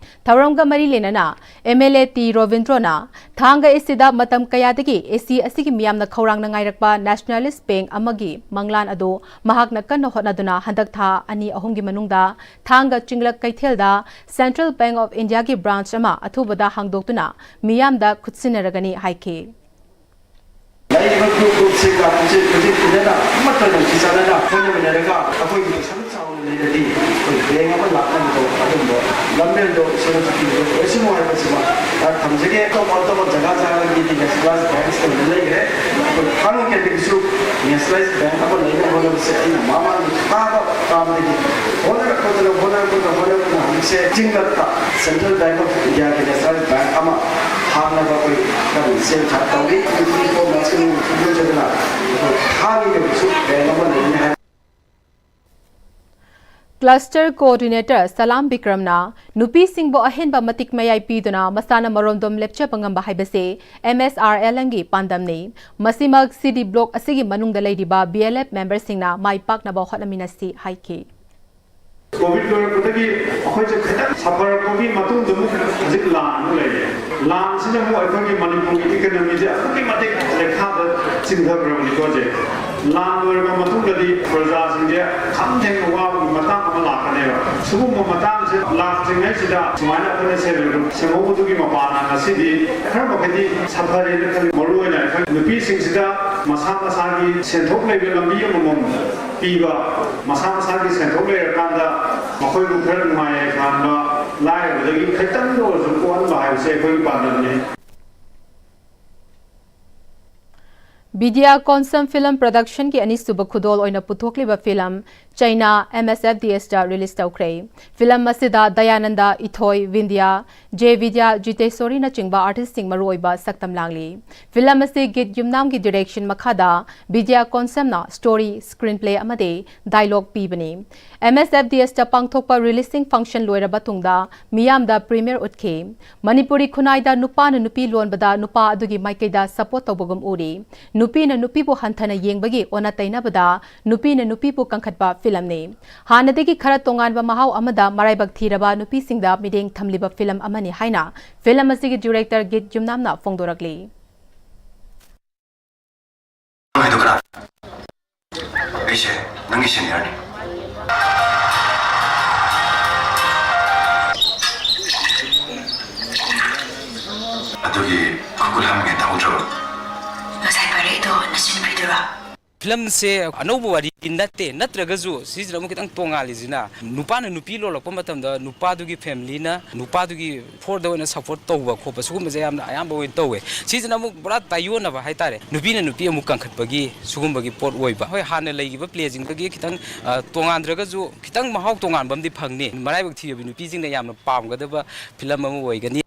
ꯊꯧꯔꯝꯒ ꯃꯔꯤ ꯂꯩꯅꯅ ꯑꯦꯝ ꯑꯦꯜ ꯑꯦ ꯇꯤ ꯔꯣꯕꯤꯟꯗ꯭ꯔꯣꯅ ꯊꯥꯡꯒ ꯏꯁꯁꯤꯗ ꯃꯇꯝ ꯀꯌꯥꯗꯒꯤ ꯑꯦ ꯁꯤ ꯑꯁꯤꯒꯤ ꯃꯤꯌꯥꯝꯅ ꯈꯧꯔꯥꯡꯅ ꯉꯥꯏꯔꯛꯄ ꯅꯦꯁꯅꯦꯂꯤꯁ ꯕꯦꯡꯛ ꯑꯃꯒꯤ ꯃꯪꯂꯥꯟ ꯑꯗꯨ ꯃꯍꯥꯛꯅ ꯀꯟꯅ ꯍꯣꯠꯅꯗꯨꯅ ꯍꯟꯗꯛ ꯊꯥ ꯑꯅꯤ ꯑꯍꯨꯝꯒꯤ ꯃꯅꯨꯡꯗ ꯊꯥꯡꯒ ꯆꯤꯡꯂꯛ ꯀꯩꯊꯦꯜꯗ ꯁꯦꯟꯇ꯭ꯔꯦꯜ ꯕꯦꯡꯛ ꯑꯣꯐ ꯏꯟꯗꯤꯌꯥꯒꯤ ꯕ꯭ꯔꯥꯟꯆ ꯑꯃ ꯑꯊꯨꯕꯗ ꯍꯥꯡꯗꯣꯛꯇꯨꯅ ꯃꯤꯌꯥꯝꯗ ꯈꯨꯠꯁꯤꯟꯅꯔꯒꯅꯤ ꯍꯥꯏꯈꯤ꯫ ꯂꯩꯔꯤꯕ ꯒ꯭ꯔꯨꯞ ꯒ꯭ꯔꯨꯞꯁꯤꯡꯒ ꯄꯨꯟꯁꯤꯟ ꯄꯨꯟꯁꯤꯟ ꯄꯨꯟꯅꯅ ꯑꯃꯠꯇ ꯅꯨꯡꯁꯤ ꯆꯥꯟꯅꯅ ꯈꯣꯏꯅꯃꯤꯟꯅꯔꯒ ꯑꯩꯈꯣꯏꯒꯤ ꯁꯔꯨꯛ ꯆꯥꯎꯅ ꯂꯩꯔꯗꯤ ꯑꯩꯈꯣꯏ ꯕꯦꯡꯛ ꯑꯃ ꯂꯥꯛꯅꯕꯗꯣ ꯑꯗꯨꯝꯕ ꯂꯝꯕꯦꯜꯗꯣ ꯏꯁꯣꯔꯅꯁꯨ ꯄꯤꯕꯤꯔꯣꯏꯁꯤꯅꯣ ꯍꯥꯏꯕꯁꯤꯃ ꯊꯝꯖꯒꯦ꯫ ꯑꯇꯣꯞꯄ ꯑꯇꯣꯞꯄ ꯖꯒꯥ ꯖꯒꯥꯒꯤꯗꯤ ꯅꯦꯁꯅꯦꯂꯥꯏꯖ ꯕꯦꯡꯛꯁ ꯂꯩꯅ ꯂꯩꯈ꯭ꯔꯦ꯫ ꯑꯩꯈꯣꯏ ꯊꯥꯡꯒ ꯀꯦꯟꯗ꯭ꯔꯒꯤꯁꯨ ꯅꯦꯁꯅꯦꯂꯥꯏꯖ ꯕꯦꯡꯛ ꯑꯃ ꯂꯩꯅꯕ ꯍꯣꯠꯅꯕꯁꯦ ꯑꯩꯅ ꯃꯃꯥꯡꯒꯤ ꯀꯥꯕ ꯀꯥꯕꯗꯒꯤ ꯍꯣꯠꯅꯔꯛꯄꯗꯨꯅ ꯍꯣꯠꯅꯔꯛꯄꯗꯨꯅ ꯍꯣꯠꯅꯔꯛꯄꯗꯨꯅ ꯍꯧꯖꯤꯛꯁꯦ ꯆꯤꯡꯂꯛꯇ ꯁꯦꯟꯇ꯭ꯔꯦꯜ ꯕꯦꯡꯛ ꯑꯣꯐ ꯏꯟꯗꯤꯌꯥꯒꯤ ꯅꯦꯁꯅꯦꯂꯥꯏꯖ ꯕꯦꯡꯛ ꯑꯃ ꯍꯥꯡꯅꯕ ꯑꯩꯈꯣꯏ ꯀꯟꯅ ꯁꯦꯝ ꯁꯥ ꯇꯧꯔꯤ꯫ ꯃꯅꯤꯄꯨꯔ ꯒꯣꯔꯃꯦꯟꯠꯁꯤꯅ ꯄꯨꯟꯁꯤꯟꯖꯗꯅ ꯑꯩꯈꯣꯏ ꯊꯥꯒꯤꯗꯕꯁꯨ ꯕꯦꯡꯛ ꯑꯃ ꯂꯩꯒꯅꯤ ꯍꯥꯏ꯫ ꯀ꯭ꯂꯁꯇꯔ ꯀꯣꯑꯣꯔꯗꯤꯅꯦꯇꯔ ꯁꯂꯥꯝ ꯕꯤꯀ꯭ꯔꯝꯅ ꯅꯨꯄꯤꯁꯤꯡꯕꯨ ꯑꯍꯦꯟꯕ ꯃꯇꯤꯛ ꯃꯌꯥꯏ ꯄꯤꯗꯨꯅ ꯃꯁꯥꯅ ꯃꯔꯣꯝꯗꯣꯝ ꯂꯦꯞꯆꯕ ꯉꯝꯕ ꯍꯥꯏꯕꯁꯤ ꯑꯦꯝ ꯑꯦꯁ ꯑꯥꯔ ꯑꯦꯜ ꯑꯦꯝꯒꯤ ꯄꯥꯟꯗꯝꯅꯤ꯫ ꯃꯁꯤꯃꯛ ꯁꯤ ꯗꯤ ꯕ꯭ꯂꯣꯛ ꯑꯁꯤꯒꯤ ꯃꯅꯨꯡꯗ ꯂꯩꯔꯤꯕ ꯕꯤ ꯑꯦꯜ ꯑꯦꯐ ꯃꯦꯝꯕꯔꯁꯤꯡꯅ ꯃꯥꯏ ꯄꯥꯛꯅꯕ ꯍꯣꯠꯅꯃꯤꯟꯅꯁꯤ ꯍꯥꯏꯈꯤ꯫ ꯀꯣꯚꯤꯗ ꯂꯣꯏꯔꯛꯄꯗꯒꯤ ꯑꯩꯈꯣꯏꯁꯦ ꯈꯤꯇꯪ ꯁꯐꯔ ꯀꯣꯚꯤꯗ ꯃꯇꯨꯡꯗ ꯑꯃꯨꯛ ꯍꯧꯖꯤꯛ ꯂꯥꯟ ꯑꯃꯨꯛ ꯂꯩꯔꯦ꯫ ꯂꯥꯟꯁꯤꯅ ꯑꯃꯨꯛ ꯑꯩꯈꯣꯏꯒꯤ ꯃꯅꯤꯄꯨꯔꯒꯤ ꯏꯀꯅꯃꯤꯁꯦ ꯑꯗꯨꯛꯀꯤ ꯃꯇꯤꯛ ꯂꯩꯈꯥꯗ ꯆꯤꯡꯊꯈ꯭ꯔꯕꯅꯤꯀꯣ ꯍꯧꯖꯤꯛ꯫ ꯂꯥꯟ ꯂꯣꯏꯔꯕ ꯃꯇꯨꯡꯗꯗꯤ ꯄ꯭ꯔꯖꯥꯁꯤꯡꯁꯦ ꯈꯝ ꯊꯦꯡꯅ ꯋꯥꯕꯒꯤ ꯃꯇꯥꯡ ꯑꯃ ꯂꯥꯛꯀꯅꯦꯕ꯫ ꯁꯤꯒꯨꯝꯕ ꯃꯇꯥꯡꯁꯦ ꯂꯥꯛꯇ꯭ꯔꯤꯉꯩꯁꯤꯗ ꯁꯨꯃꯥꯏꯅ ꯑꯩꯈꯣꯏꯅ ꯁꯦꯜꯐ ꯍꯦꯜꯞ ꯒ꯭ꯔꯨꯞ ꯁꯦꯝꯍꯧꯕꯗꯨꯒꯤ ꯃꯄꯥꯟꯅ ꯉꯁꯤꯗꯤ ꯈꯔ ꯃꯈꯩꯗꯤ ꯁꯐꯔꯦꯅ ꯈꯜꯂꯤ꯫ ꯃꯔꯨꯑꯣꯏꯅ ꯑꯩꯈꯣꯏ ꯅꯨꯄꯤꯁꯤꯡꯁꯤꯗ ꯃꯁꯥ ꯃꯁꯥꯒꯤ ꯁꯦꯟꯊꯣꯛ ꯂꯩꯕ ꯂꯝꯕꯤ ꯑꯃꯃꯝ ꯄꯤꯕ, ꯃꯁꯥ ꯃꯁꯥꯒꯤ ꯁꯦꯟꯊꯣꯛ ꯂꯩꯔꯀꯥꯟꯗ ꯃꯈꯣꯏꯕꯨ ꯈꯔ ꯅꯨꯡꯉꯥꯏ ꯌꯥꯏꯐꯍꯟꯕ, ꯂꯥꯏꯔꯕꯗꯒꯤ ꯈꯤꯇꯪꯗ ꯑꯣꯏꯔꯁꯨ ꯀꯣꯛꯍꯟꯕ ꯍꯥꯏꯕꯁꯦ ꯑꯩꯈꯣꯏꯒꯤ ꯄꯥꯟꯗꯝꯅꯤ꯫ ꯕꯤꯗ꯭ꯌꯥ ꯀꯣꯟꯁꯝ ꯐꯤꯂꯝ ꯄ꯭ꯔꯗꯛꯁꯟꯒꯤ ꯑꯅꯤꯁꯨꯕ ꯈꯨꯗꯣꯜ ꯑꯣꯏꯅ ꯄꯨꯊꯣꯛꯂꯤꯕ ꯐꯤꯂꯝ ꯆꯩꯅꯥ, M S F D S ꯇ release ꯇꯧꯈ꯭ꯔꯦ꯫ Film ꯑꯁꯤꯗ ꯗꯌꯥꯅꯟꯗ, ꯏꯊꯣꯏ, ꯕꯤꯟꯗ꯭ꯌꯥ, ꯖꯦ ꯕꯤꯗ꯭ꯌꯥ, ꯖꯤꯇꯦꯁꯣꯔꯤꯅꯆꯤꯡꯕ artist ꯁꯤꯡ ꯃꯔꯨꯑꯣꯏꯕ ꯁꯛꯇꯝ ꯂꯥꯡꯂꯤ꯫ Film ꯑꯁꯤ ꯒꯤꯠ ꯌꯨꯝꯅꯥꯝꯒꯤ direction ꯃꯈꯥꯗ ꯕꯤꯗ꯭ꯌꯥ ꯀꯣꯟꯁꯦꯝꯅ story, screenplay ꯑꯃꯗꯤ dialogue ꯄꯤꯕꯅꯤ꯫ M S F D S ꯇ ꯄꯥꯡꯊꯣꯛꯄ releasing function ꯂꯣꯏꯔꯕ ꯇꯨꯡꯗ ꯃꯤꯌꯥꯝꯗ premiere ꯎꯠꯈꯤ꯫ ꯃꯅꯤꯄꯨꯔꯤ ꯈꯨꯟꯅꯥꯏꯗ ꯅꯨꯄꯥꯅ ꯅꯨꯄꯤ ꯂꯣꯟꯕꯗ ꯅꯨꯄꯥ ꯑꯗꯨꯒꯤ ꯃꯥꯏꯀꯩꯗ support ꯇꯧꯕꯒꯨꯝ ꯎꯔꯤ꯫ ꯅꯨꯄꯤꯅ ꯅꯨꯄꯤꯕꯨ ꯍꯟꯊꯅ ꯌꯦꯡꯕꯒꯤ ꯑꯣꯟꯅ ꯇꯩꯅꯕꯗ ꯅꯨꯄꯤꯅ ꯅꯨꯄꯤꯕꯨ ꯀꯟꯈꯠꯄ film ꯅꯤ꯫ ꯍꯥꯟꯅꯗꯒꯤ ꯈꯔ ꯇꯣꯉꯥꯟꯕ ꯃꯍꯥꯎ ꯑꯃꯗ ꯃꯔꯥꯏꯕꯛ ꯊꯤꯔꯕ ꯅꯨꯄꯤꯁꯤꯡꯗ ꯃꯤꯠꯌꯦꯡ ꯊꯝꯂꯤꯕ film ꯑꯃꯅꯤ ꯍꯥꯏꯅ film ꯑꯁꯤꯒꯤ director ꯒꯤꯠ ꯌꯨꯝꯅꯥꯝꯅ ꯐꯣꯡꯗꯣꯔꯛꯂꯤ꯫ ꯍꯥꯏꯗꯣ ꯀꯅꯥ? ꯑꯩꯁꯦ ꯅꯪꯒꯤ senior ꯅꯤ꯫ ꯑꯗꯨꯒꯤ ꯈꯨꯀꯨꯂꯝꯒꯤ ꯇꯧꯗ꯭ꯔꯕ? ꯉꯁꯥꯏ ꯄꯥꯏꯔꯛꯏꯗꯣ ꯅꯆꯟꯅꯨꯄꯤꯗꯨꯔꯣ? Film ꯁꯦ ꯑꯅꯧꯕ ꯋꯥꯔꯤꯗꯤ ꯅꯠꯇꯦ, ꯅꯠꯇ꯭ꯔꯒꯁꯨ ꯁꯤꯁꯤꯅ ꯑꯃꯨꯛ ꯈꯤꯇꯪ ꯇꯣꯉꯥꯜꯂꯤꯁꯤꯅ, ꯅꯨꯄꯥꯅ ꯅꯨꯄꯤ ꯂꯣꯜꯂꯛꯄ ꯃꯇꯝꯗ ꯅꯨꯄꯥꯗꯨꯒꯤ family ꯅ ꯅꯨꯄꯥꯗꯨꯒꯤ ꯐꯣꯔꯗ ꯑꯣꯏꯅ support ꯇꯧꯕ ꯈꯣꯠꯄ, ꯁꯤꯒꯨꯝꯕꯁꯦ ꯌꯥꯝꯅ ꯑꯌꯥꯝꯕ ꯑꯣꯏꯅ ꯇꯧꯋꯦ꯫ ꯁꯤꯁꯤꯅ ꯑꯃꯨꯛ ꯄꯨꯔꯥ ꯇꯥꯏꯌꯣꯟꯅꯕ ꯍꯥꯏꯇꯥꯔꯦ, ꯅꯨꯄꯤꯅ ꯅꯨꯄꯤ ꯑꯃꯨꯛ ꯀꯟꯈꯠꯄꯒꯤ ꯁꯤꯒꯨꯝꯕꯒꯤ ꯄꯣꯠ ꯑꯣꯏꯕ꯫ ꯍꯣꯏ, ꯍꯥꯟꯅ ꯂꯩꯈꯤꯕ ꯄ꯭ꯂꯦꯁꯤꯡꯗꯒꯤ ꯈꯤꯇꯪ, ꯑ, ꯇꯣꯉꯥꯟꯗ꯭ꯔꯒꯁꯨ ꯈꯤꯇꯪ ꯃꯍꯥꯎ ꯇꯣꯉꯥꯟꯕ ꯑꯃꯗꯤ ꯐꯪꯅꯤ꯫ ꯃꯔꯥꯏꯕꯛ ꯊꯤꯔꯕꯤ ꯅꯨꯄꯤꯁꯤꯡꯅ ꯌꯥꯝꯅ ꯄꯥꯝꯒꯗꯕ film ꯑꯃ ꯑꯣꯏꯒꯅꯤ꯫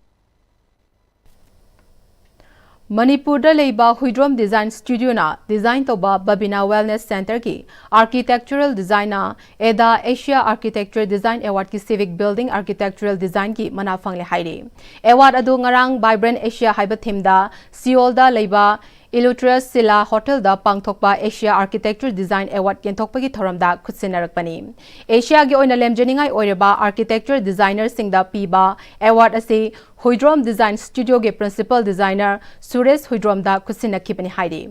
ꯃꯅꯤꯄꯨꯔꯗ ꯂꯩꯕ ꯍꯨꯏꯗ꯭ꯔꯣꯝ Design Studio ꯅ design ꯇꯧꯕ ꯕꯕꯤꯅꯥ Wellness Centre ꯒꯤ architectural design ꯅ ꯑꯦꯗꯥ Asia Architecture Design Award ꯀꯤ Civic Building Architectural Design ꯒꯤ ꯃꯅꯥ ꯐꯪꯂꯦ ꯍꯥꯏꯔꯤ꯫ Award ꯑꯗꯨ ꯉꯔꯥꯡ Vibrant Asia ꯍꯥꯏꯕ theme ꯗ ꯁꯤꯑꯣꯜꯗ ꯂꯩꯕ Illustrious Silla Hotel ꯗ ꯄꯥꯡꯊꯣꯛꯄ Asia Architecture Design Award ꯌꯦꯟꯊꯣꯛꯄꯒꯤ ꯊꯧꯔꯝꯗ ꯈꯨꯠꯁꯤꯟꯅꯔꯛꯄꯅꯤ꯫ ꯑꯦꯁꯤꯌꯥꯒꯤ ꯑꯣꯏꯅ ꯂꯦꯝꯖꯅꯤꯡꯉꯥꯏ ꯑꯣꯏꯔꯕ architecture designer ꯁꯤꯡꯗ ꯄꯤꯕ award ꯑꯁꯤ ꯍꯨꯏꯗ꯭ꯔꯣꯝ Design Studio ꯒꯤ principal designer ꯁꯨꯔꯦꯁ ꯍꯨꯏꯗ꯭ꯔꯣꯝꯗ ꯈꯨꯠꯁꯤꯟꯅꯈꯤꯕꯅꯤ ꯍꯥꯏꯔꯤ꯫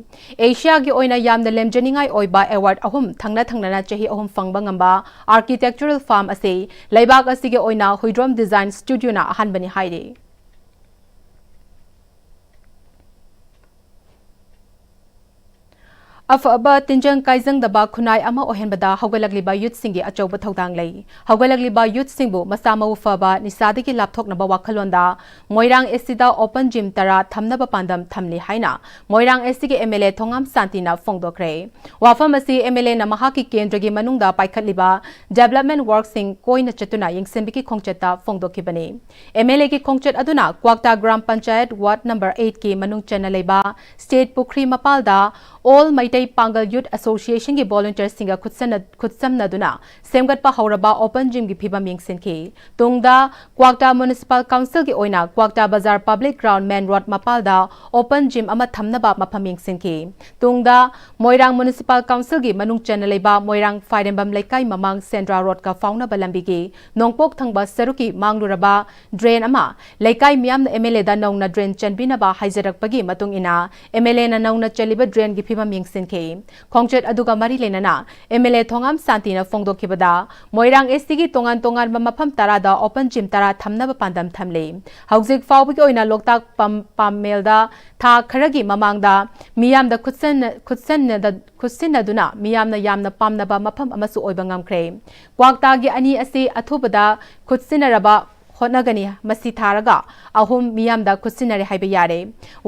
ꯑꯦꯁꯤꯌꯥꯒꯤ ꯑꯣꯏꯅ ꯌꯥꯝꯅ ꯂꯦꯝꯖꯅꯤꯡꯉꯥꯏ ꯑꯣꯏꯕ award ꯑꯍꯨꯝ ꯊꯪꯅ ꯊꯪꯅꯅ ꯆꯍꯤ ꯑꯍꯨꯝ ꯐꯪꯕ ꯉꯝꯕ architectural firm ꯑꯁꯤ ꯂꯩꯕꯥꯛ ꯑꯁꯤꯒꯤ ꯑꯣꯏꯅ ꯍꯨꯏꯗ꯭ꯔꯣꯝ Design Studio ꯅ ꯑꯍꯥꯟꯕꯅꯤ ꯍꯥꯏꯔꯤ꯫ ꯑꯐꯕ ꯇꯤꯟꯖꯪ ꯀꯥꯏꯖꯪꯗꯕ ꯈꯨꯟꯅꯥꯏ ꯑꯃ ꯑꯣꯏꯍꯟꯕꯗ ꯍꯧꯒꯠꯂꯛꯂꯤꯕ ꯌꯨꯠꯁꯤꯡꯒꯤ ꯑꯆꯧꯕ ꯊꯧꯗꯥꯡ ꯂꯩ꯫ ꯍꯧꯒꯠꯂꯛꯂꯤꯕ ꯌꯨꯠꯁꯤꯡꯕꯨ ꯃꯁꯥ ꯃꯎ ꯐꯕ, ꯅꯤꯁꯥꯗꯒꯤ ꯂꯥꯞꯊꯣꯛꯅꯕ ꯋꯥꯈꯜꯂꯣꯟꯗ ꯃꯣꯏꯔꯥꯡ ꯑꯦꯁ ꯇꯤꯗ open gym ꯇꯔꯥ ꯊꯝꯅꯕ ꯄꯥꯟꯗꯝ ꯊꯝꯂꯤ ꯍꯥꯏꯅ ꯃꯣꯏꯔꯥꯡ ꯑꯦꯁ ꯇꯤꯒꯤ ꯑꯦꯝ ꯑꯦꯜ ꯑꯦ ꯊꯣꯉꯥꯝ ꯁꯥꯟꯇꯤꯅ ꯐꯣꯡꯗꯣꯛꯈ꯭ꯔꯦ꯫ ꯋꯥꯐꯝ ꯑꯁꯤ ꯑꯦꯝ ꯑꯦꯜ ꯑꯦꯅ ꯃꯍꯥꯛꯀꯤ ꯀꯦꯟꯗ꯭ꯔꯒꯤ ꯃꯅꯨꯡꯗ ꯄꯥꯏꯈꯠꯂꯤꯕ development workꯁꯤꯡ ꯀꯣꯏꯅ ꯆꯠꯇꯨꯅ ꯌꯦꯡꯁꯤꯟꯕꯒꯤ ꯈꯣꯡꯆꯠꯇ ꯐꯣꯡꯗꯣꯛꯈꯤꯕꯅꯤ꯫ ꯑꯦꯝ ꯑꯦꯜ ꯑꯦꯒꯤ ꯈꯣꯡꯆꯠ ꯑꯗꯨꯅ ꯀ꯭ꯋꯥꯛꯇꯥ ꯒ꯭ꯔꯥꯝ ꯄꯟꯆꯥꯌꯠ ꯋꯥꯔꯗ ꯅꯝꯕꯔ ꯑꯩꯠꯀꯤ ꯃꯅꯨꯡ ꯆꯟꯅ ꯂꯩꯕ ꯁ꯭ꯇꯦꯠ ꯄꯨꯈ꯭ꯔꯤ ꯃꯄꯥꯜꯗ ꯑꯣꯜ ꯃꯩꯇꯩ ꯄꯥꯡꯒꯜ ꯌꯨꯠ ꯑꯦꯁꯣꯁꯤꯌꯦꯁꯟꯒꯤ ꯚꯣꯂꯨꯟꯇꯤꯌꯔꯁꯤꯡꯒ ꯈꯨꯠꯁꯟꯅ-, ꯈꯨꯠꯁꯝꯅꯗꯨꯅ ꯁꯦꯝꯒꯠꯄ ꯍꯧꯔꯕ open gymꯒꯤ ꯐꯤꯕꯝ ꯌꯦꯡꯁꯤꯟꯈꯤ꯫ ꯇꯨꯡꯗ ꯀ꯭ꯋꯥꯛꯇꯥ ꯃ꯭ꯌꯨꯅꯤꯁꯤꯄꯥꯜ ꯀꯥꯎꯟꯁꯤꯜꯒꯤ ꯑꯣꯏꯅ ꯀ꯭ꯋꯥꯛꯇꯥ ꯕꯖꯥꯔ ꯄꯕ꯭ꯂꯤꯛ ꯒ꯭ꯔꯥꯎꯟ ꯃꯦꯟ ꯔꯣꯗ ꯃꯄꯥꯜꯗ open gym ꯑꯃ ꯊꯝꯅꯕ ꯃꯐꯝ ꯌꯦꯡꯁꯤꯟꯈꯤ꯫ ꯇꯨꯡꯗ ꯃꯣꯏꯔꯥꯡ ꯃ꯭ꯌꯨꯅꯤꯁꯤꯄꯥꯜ ꯀꯥꯎꯟꯁꯤꯜꯒꯤ ꯃꯅꯨꯡ ꯆꯟꯅ ꯂꯩꯕ ꯃꯣꯏꯔꯥꯡ ꯐꯥꯏꯔꯦꯝꯕꯝ ꯂꯩꯀꯥꯏ ꯃꯃꯥꯡ ꯁꯦꯟꯗ꯭ꯔꯥ ꯔꯣꯗꯀ ꯐꯥꯎꯅꯕ ꯂꯝꯕꯤꯒꯤ ꯅꯣꯡꯄꯣꯛ ꯊꯪꯕ ꯁꯔꯨꯛꯀꯤ ꯃꯥꯡꯂꯨꯔꯕ ꯗ꯭ꯔꯦꯟ ꯑꯃ ꯂꯩꯀꯥꯏ ꯃꯤꯌꯥꯝꯅ ꯑꯦꯝ ꯑꯦꯜ ꯑꯦꯗ ꯅꯧꯅ ꯗ꯭ꯔꯦꯟ ꯆꯟꯕꯤꯅꯕ ꯍꯥꯏꯖꯔꯛꯄꯒꯤ ꯃꯇꯨꯡ ꯏꯟꯅ ꯑꯦꯝ ꯑꯦꯜ ꯑꯦꯅ ꯅꯧꯅ ꯆꯜꯂꯤꯕ ꯗ꯭ꯔꯦꯟꯒꯤ ꯐꯤꯕꯝ ꯌꯦꯡꯁꯤꯟꯈꯤ꯫ ꯈꯣꯡꯆꯠ ꯑꯗꯨꯒ ꯃꯔꯤ ꯂꯩꯅꯅ ꯑꯦꯝ ꯑꯦꯜ ꯑꯦ ꯊꯣꯉꯥꯝ ꯁꯥꯟꯇꯤꯅ ꯐꯣꯡꯗꯣꯛꯈꯤꯕꯗ ꯃꯣꯏꯔꯥꯡ ꯑꯦꯁ ꯇꯤꯒꯤ ꯇꯣꯉꯥꯟ ꯇꯣꯉꯥꯟꯕ ꯃꯐꯝ ꯇꯔꯥꯗ open gym ꯇꯔꯥ ꯊꯝꯅꯕ ꯄꯥꯟꯗꯝ ꯊꯝꯂꯤ꯫ ꯍꯧꯖꯤꯛ ꯐꯥꯎꯕꯒꯤ ꯑꯣꯏꯅ ꯂꯣꯛꯇꯥꯛ ꯄꯝ-, ꯄꯥꯃꯦꯜꯗ ꯊꯥ ꯈꯔꯒꯤ ꯃꯃꯥꯡꯗ ꯃꯤꯌꯥꯝꯗ ꯈꯨꯠꯁꯟꯅ-, ꯈꯨꯠꯁꯟꯅꯗ-, ꯈꯨꯠꯁꯤꯟꯅꯗꯨꯅ ꯃꯤꯌꯥꯝꯅ ꯌꯥꯝꯅ ꯄꯥꯝꯅꯕ ꯃꯐꯝ ꯑꯃꯁꯨ ꯑꯣꯏꯕ ꯉꯝꯈ꯭ꯔꯦ꯫ ꯀ꯭ꯋꯥꯛꯇꯥꯒꯤ ꯑꯅꯤ ꯑꯁꯤ ꯑꯊꯨꯕꯗ ꯈꯨꯠꯁꯤꯟꯅꯔꯕ ꯍꯣꯠꯅꯒꯅꯤ꯫ ꯃꯁꯤ ꯊꯥꯔꯒ ꯑꯍꯨꯝ ꯃꯤꯌꯥꯝꯗ ꯈꯨꯠꯁꯤꯟꯅꯔꯦ ꯍꯥꯏꯕ ꯌꯥꯔꯦ꯫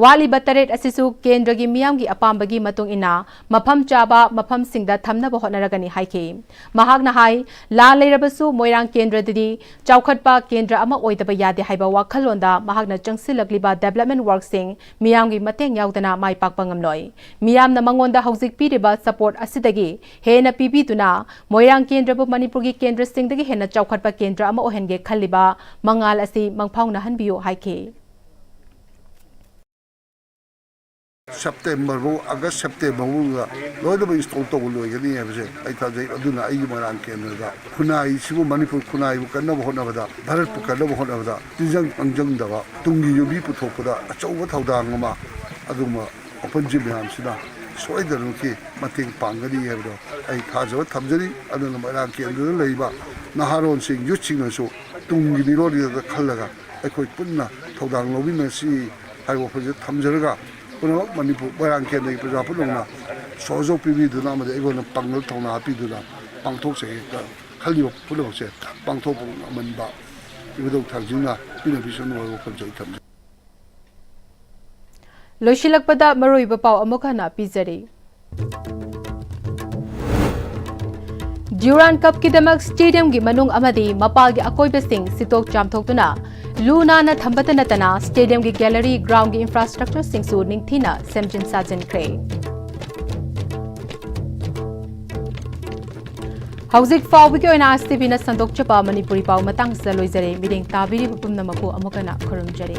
ꯋꯥꯠꯂꯤꯕ ꯇꯔꯦꯠ ꯑꯁꯤꯁꯨ ꯀꯦꯟꯗ꯭ꯔꯒꯤ ꯃꯤꯌꯥꯝꯒꯤ ꯑꯄꯥꯝꯕꯒꯤ ꯃꯇꯨꯡ ꯏꯟꯅ ꯃꯐꯝ ꯆꯥꯕ ꯃꯐꯝꯁꯤꯡꯗ ꯊꯝꯅꯕ ꯍꯣꯠꯅꯔꯒꯅꯤ ꯍꯥꯏꯈꯤ꯫ ꯃꯍꯥꯛꯅ ꯍꯥꯏ, ꯂꯥꯟ ꯂꯩꯔꯕꯁꯨ ꯃꯣꯏꯔꯥꯡ ꯀꯦꯟꯗ꯭ꯔꯗꯗꯤ ꯆꯥꯎꯈꯠꯄ ꯀꯦꯟꯗ꯭ꯔ ꯑꯃ ꯑꯣꯏꯗꯕ ꯌꯥꯗꯦ ꯍꯥꯏꯕ ꯋꯥꯈꯜꯂꯣꯟꯗ ꯃꯍꯥꯛꯅ ꯆꯪꯁꯤꯜꯂꯛꯂꯤꯕ development workꯁꯤꯡ ꯃꯤꯌꯥꯝꯒꯤ ꯃꯇꯦꯡ ꯌꯥꯎꯗꯅ ꯃꯥꯏ ꯄꯥꯛꯄ ꯉꯝꯂꯣꯏ꯫ ꯃꯤꯌꯥꯝꯅ ꯃꯉꯣꯟꯗ ꯍꯧꯖꯤꯛ ꯄꯤꯔꯤꯕ support ꯑꯁꯤꯗꯒꯤ ꯍꯦꯟꯅ ꯄꯤꯕꯤꯗꯨꯅ ꯃꯣꯏꯔꯥꯡ ꯀꯦꯟꯗ꯭ꯔꯕꯨ ꯃꯅꯤꯄꯨꯔꯒꯤ ꯀꯦꯟꯗ꯭ꯔꯁꯤꯡꯗꯒꯤ ꯍꯦꯟꯅ ꯆꯥꯎꯈꯠꯄ ꯀꯦꯟꯗ꯭ꯔ ꯑꯃ ꯑꯣꯏꯍꯟꯒꯦ ꯈꯜꯂꯤꯕ ꯃꯉꯥꯜ ꯑꯁꯤ ꯃꯪꯐꯥꯎꯅꯍꯟꯕꯤꯌꯨ ꯍꯥꯏꯈꯤ꯫ ꯁꯦꯞꯇꯦꯝꯕꯔ ꯐꯥꯎ, ꯑꯥꯒꯁ ꯁꯦꯞꯇꯦꯝꯕꯔ ꯐꯥꯎꯗ ꯂꯣꯏꯅꯃꯛ install ꯇꯧꯕ ꯂꯣꯏꯒꯅꯤ ꯍꯥꯏꯕꯁꯦ ꯑꯩ ꯊꯥꯖꯩ꯫ ꯑꯗꯨꯅ ꯑꯩꯒꯤ ꯃꯣꯏꯔꯥꯡ ꯀꯦꯟꯗ꯭ꯔꯗ ꯈꯨꯟꯅꯥꯏꯁꯤꯕꯨ, ꯃꯅꯤꯄꯨꯔ ꯈꯨꯟꯅꯥꯏꯕꯨ ꯀꯟꯅꯕ ꯍꯣꯠꯅꯕꯗ, ꯚꯥꯔꯠꯄꯨ ꯀꯟꯅꯕ ꯍꯣꯠꯅꯕꯗ ꯇꯤꯟꯖꯪ ꯃꯥꯡꯖꯪꯗꯕ, ꯇꯨꯡꯒꯤ ꯌꯨꯝꯕꯤ ꯄꯨꯊꯣꯛꯄꯗ ꯑꯆꯧꯕ ꯊꯧꯗꯥꯡ ꯑꯃ ꯑꯗꯨꯒꯨꯝꯕ open gym ꯃꯌꯥꯝꯁꯤꯅ ꯁꯣꯏꯗꯅꯃꯛꯀꯤ ꯃꯇꯦꯡ ꯄꯥꯡꯒꯅꯤ ꯍꯥꯏꯕꯗꯣ ꯑꯩ ꯊꯥꯖꯕ ꯊꯝꯖꯔꯤ꯫ ꯑꯗꯨꯅ ꯃꯣꯏꯔꯥꯡ ꯀꯦꯟꯗ꯭ꯔꯗ ꯂꯩꯔꯤꯕ ꯅꯍꯥꯔꯣꯟꯁꯤꯡ, youthꯁꯤꯡꯅꯁꯨ ꯇꯨꯡꯒꯤ ꯃꯤꯔꯣꯜꯒꯤꯗꯃꯛꯇ ꯈꯜꯂꯒ ꯑꯩꯈꯣꯏ ꯄꯨꯟꯅ ꯊꯧꯗꯥꯡ ꯂꯧꯃꯤꯟꯅꯁꯤ ꯍꯥꯏꯕ ꯋꯥꯐꯝꯁꯦ ꯊꯝꯖꯔꯒ, ꯄꯨꯝꯅꯃꯛ ꯃꯅꯤꯄꯨꯔ ꯃꯣꯏꯔꯥꯡ ꯀꯦꯟꯗ꯭ꯔꯒꯤ ꯄ꯭ꯔꯖꯥ ꯄꯨꯝꯅꯃꯛꯅ ꯁꯍꯖꯣꯛ ꯄꯤꯕꯤꯗꯨꯅ ꯑꯃꯗꯤ ꯑꯩꯉꯣꯟꯗ ꯄꯥꯡꯒꯜ ꯊꯧꯅꯥ ꯍꯥꯞꯄꯤꯗꯨꯅ ꯄꯥꯡꯊꯣꯛꯆꯩ꯫ ꯈꯜꯂꯤꯕ ꯄꯨꯝꯅꯃꯛꯁꯦ ꯄꯥꯡꯊꯣꯛꯄ ꯉꯝꯍꯟꯕ ꯏꯕꯨꯙꯧ ꯊꯥꯡꯖꯤꯡꯅ ꯄꯤꯅꯕꯤꯁꯅꯨ ꯍꯥꯏꯕ ꯋꯥꯐꯝꯁꯦ ꯑꯩ ꯊꯝꯖꯩ꯫ ꯂꯣꯏꯁꯤꯜꯂꯛꯄꯗ ꯃꯔꯨꯑꯣꯏꯕ ꯄꯥꯎ ꯑꯃꯨꯛ ꯍꯟꯅ ꯄꯤꯖꯔꯤ꯫ ꯗ꯭ꯌꯨꯔꯥꯟ ꯀꯞꯀꯤꯗꯃꯛ ꯁ꯭ꯇꯦꯗꯤꯌꯝꯒꯤ ꯃꯅꯨꯡ ꯑꯃꯗꯤ ꯃꯄꯥꯜꯒꯤ ꯑꯀꯣꯏꯕꯁꯤꯡ ꯁꯤꯠꯇꯣꯛ ꯆꯥꯝꯊꯣꯛꯇꯨꯅ ꯂꯨ ꯅꯥꯟꯅ ꯊꯝꯕꯇ ꯅꯠꯇꯅ ꯁ꯭ꯇꯦꯗꯤꯌꯝꯒꯤ ꯒꯦꯂꯔꯤ, ꯒ꯭ꯔꯥꯎꯟꯒꯤ ꯏꯟꯐ꯭ꯔꯥꯁ꯭ꯇ꯭ꯔꯛꯆꯔꯁꯤꯡꯁꯨ ꯅꯤꯡꯊꯤꯅ ꯁꯦꯝꯖꯤꯟ ꯁꯥꯖꯤꯟꯈ꯭ꯔꯦ꯫ ꯍꯧꯖꯤꯛ ꯐꯥꯎꯕꯒꯤ ꯑꯣꯏꯅ ꯑꯥꯏ ꯑꯦꯁ ꯇꯤ ꯚꯤꯅ ꯁꯟꯗꯣꯛꯆꯕ ꯃꯅꯤꯄꯨꯔꯤ ꯄꯥꯎ ꯃꯇꯥꯡꯁꯤꯗ ꯂꯣꯏꯖꯔꯦ꯫ ꯃꯤꯠꯌꯦꯡ ꯇꯥꯕꯤꯔꯤꯕ ꯄꯨꯝꯅꯃꯛꯄꯨ ꯑꯃꯨꯛ ꯍꯟꯅ ꯈꯨꯔꯨꯝꯖꯔꯤ꯫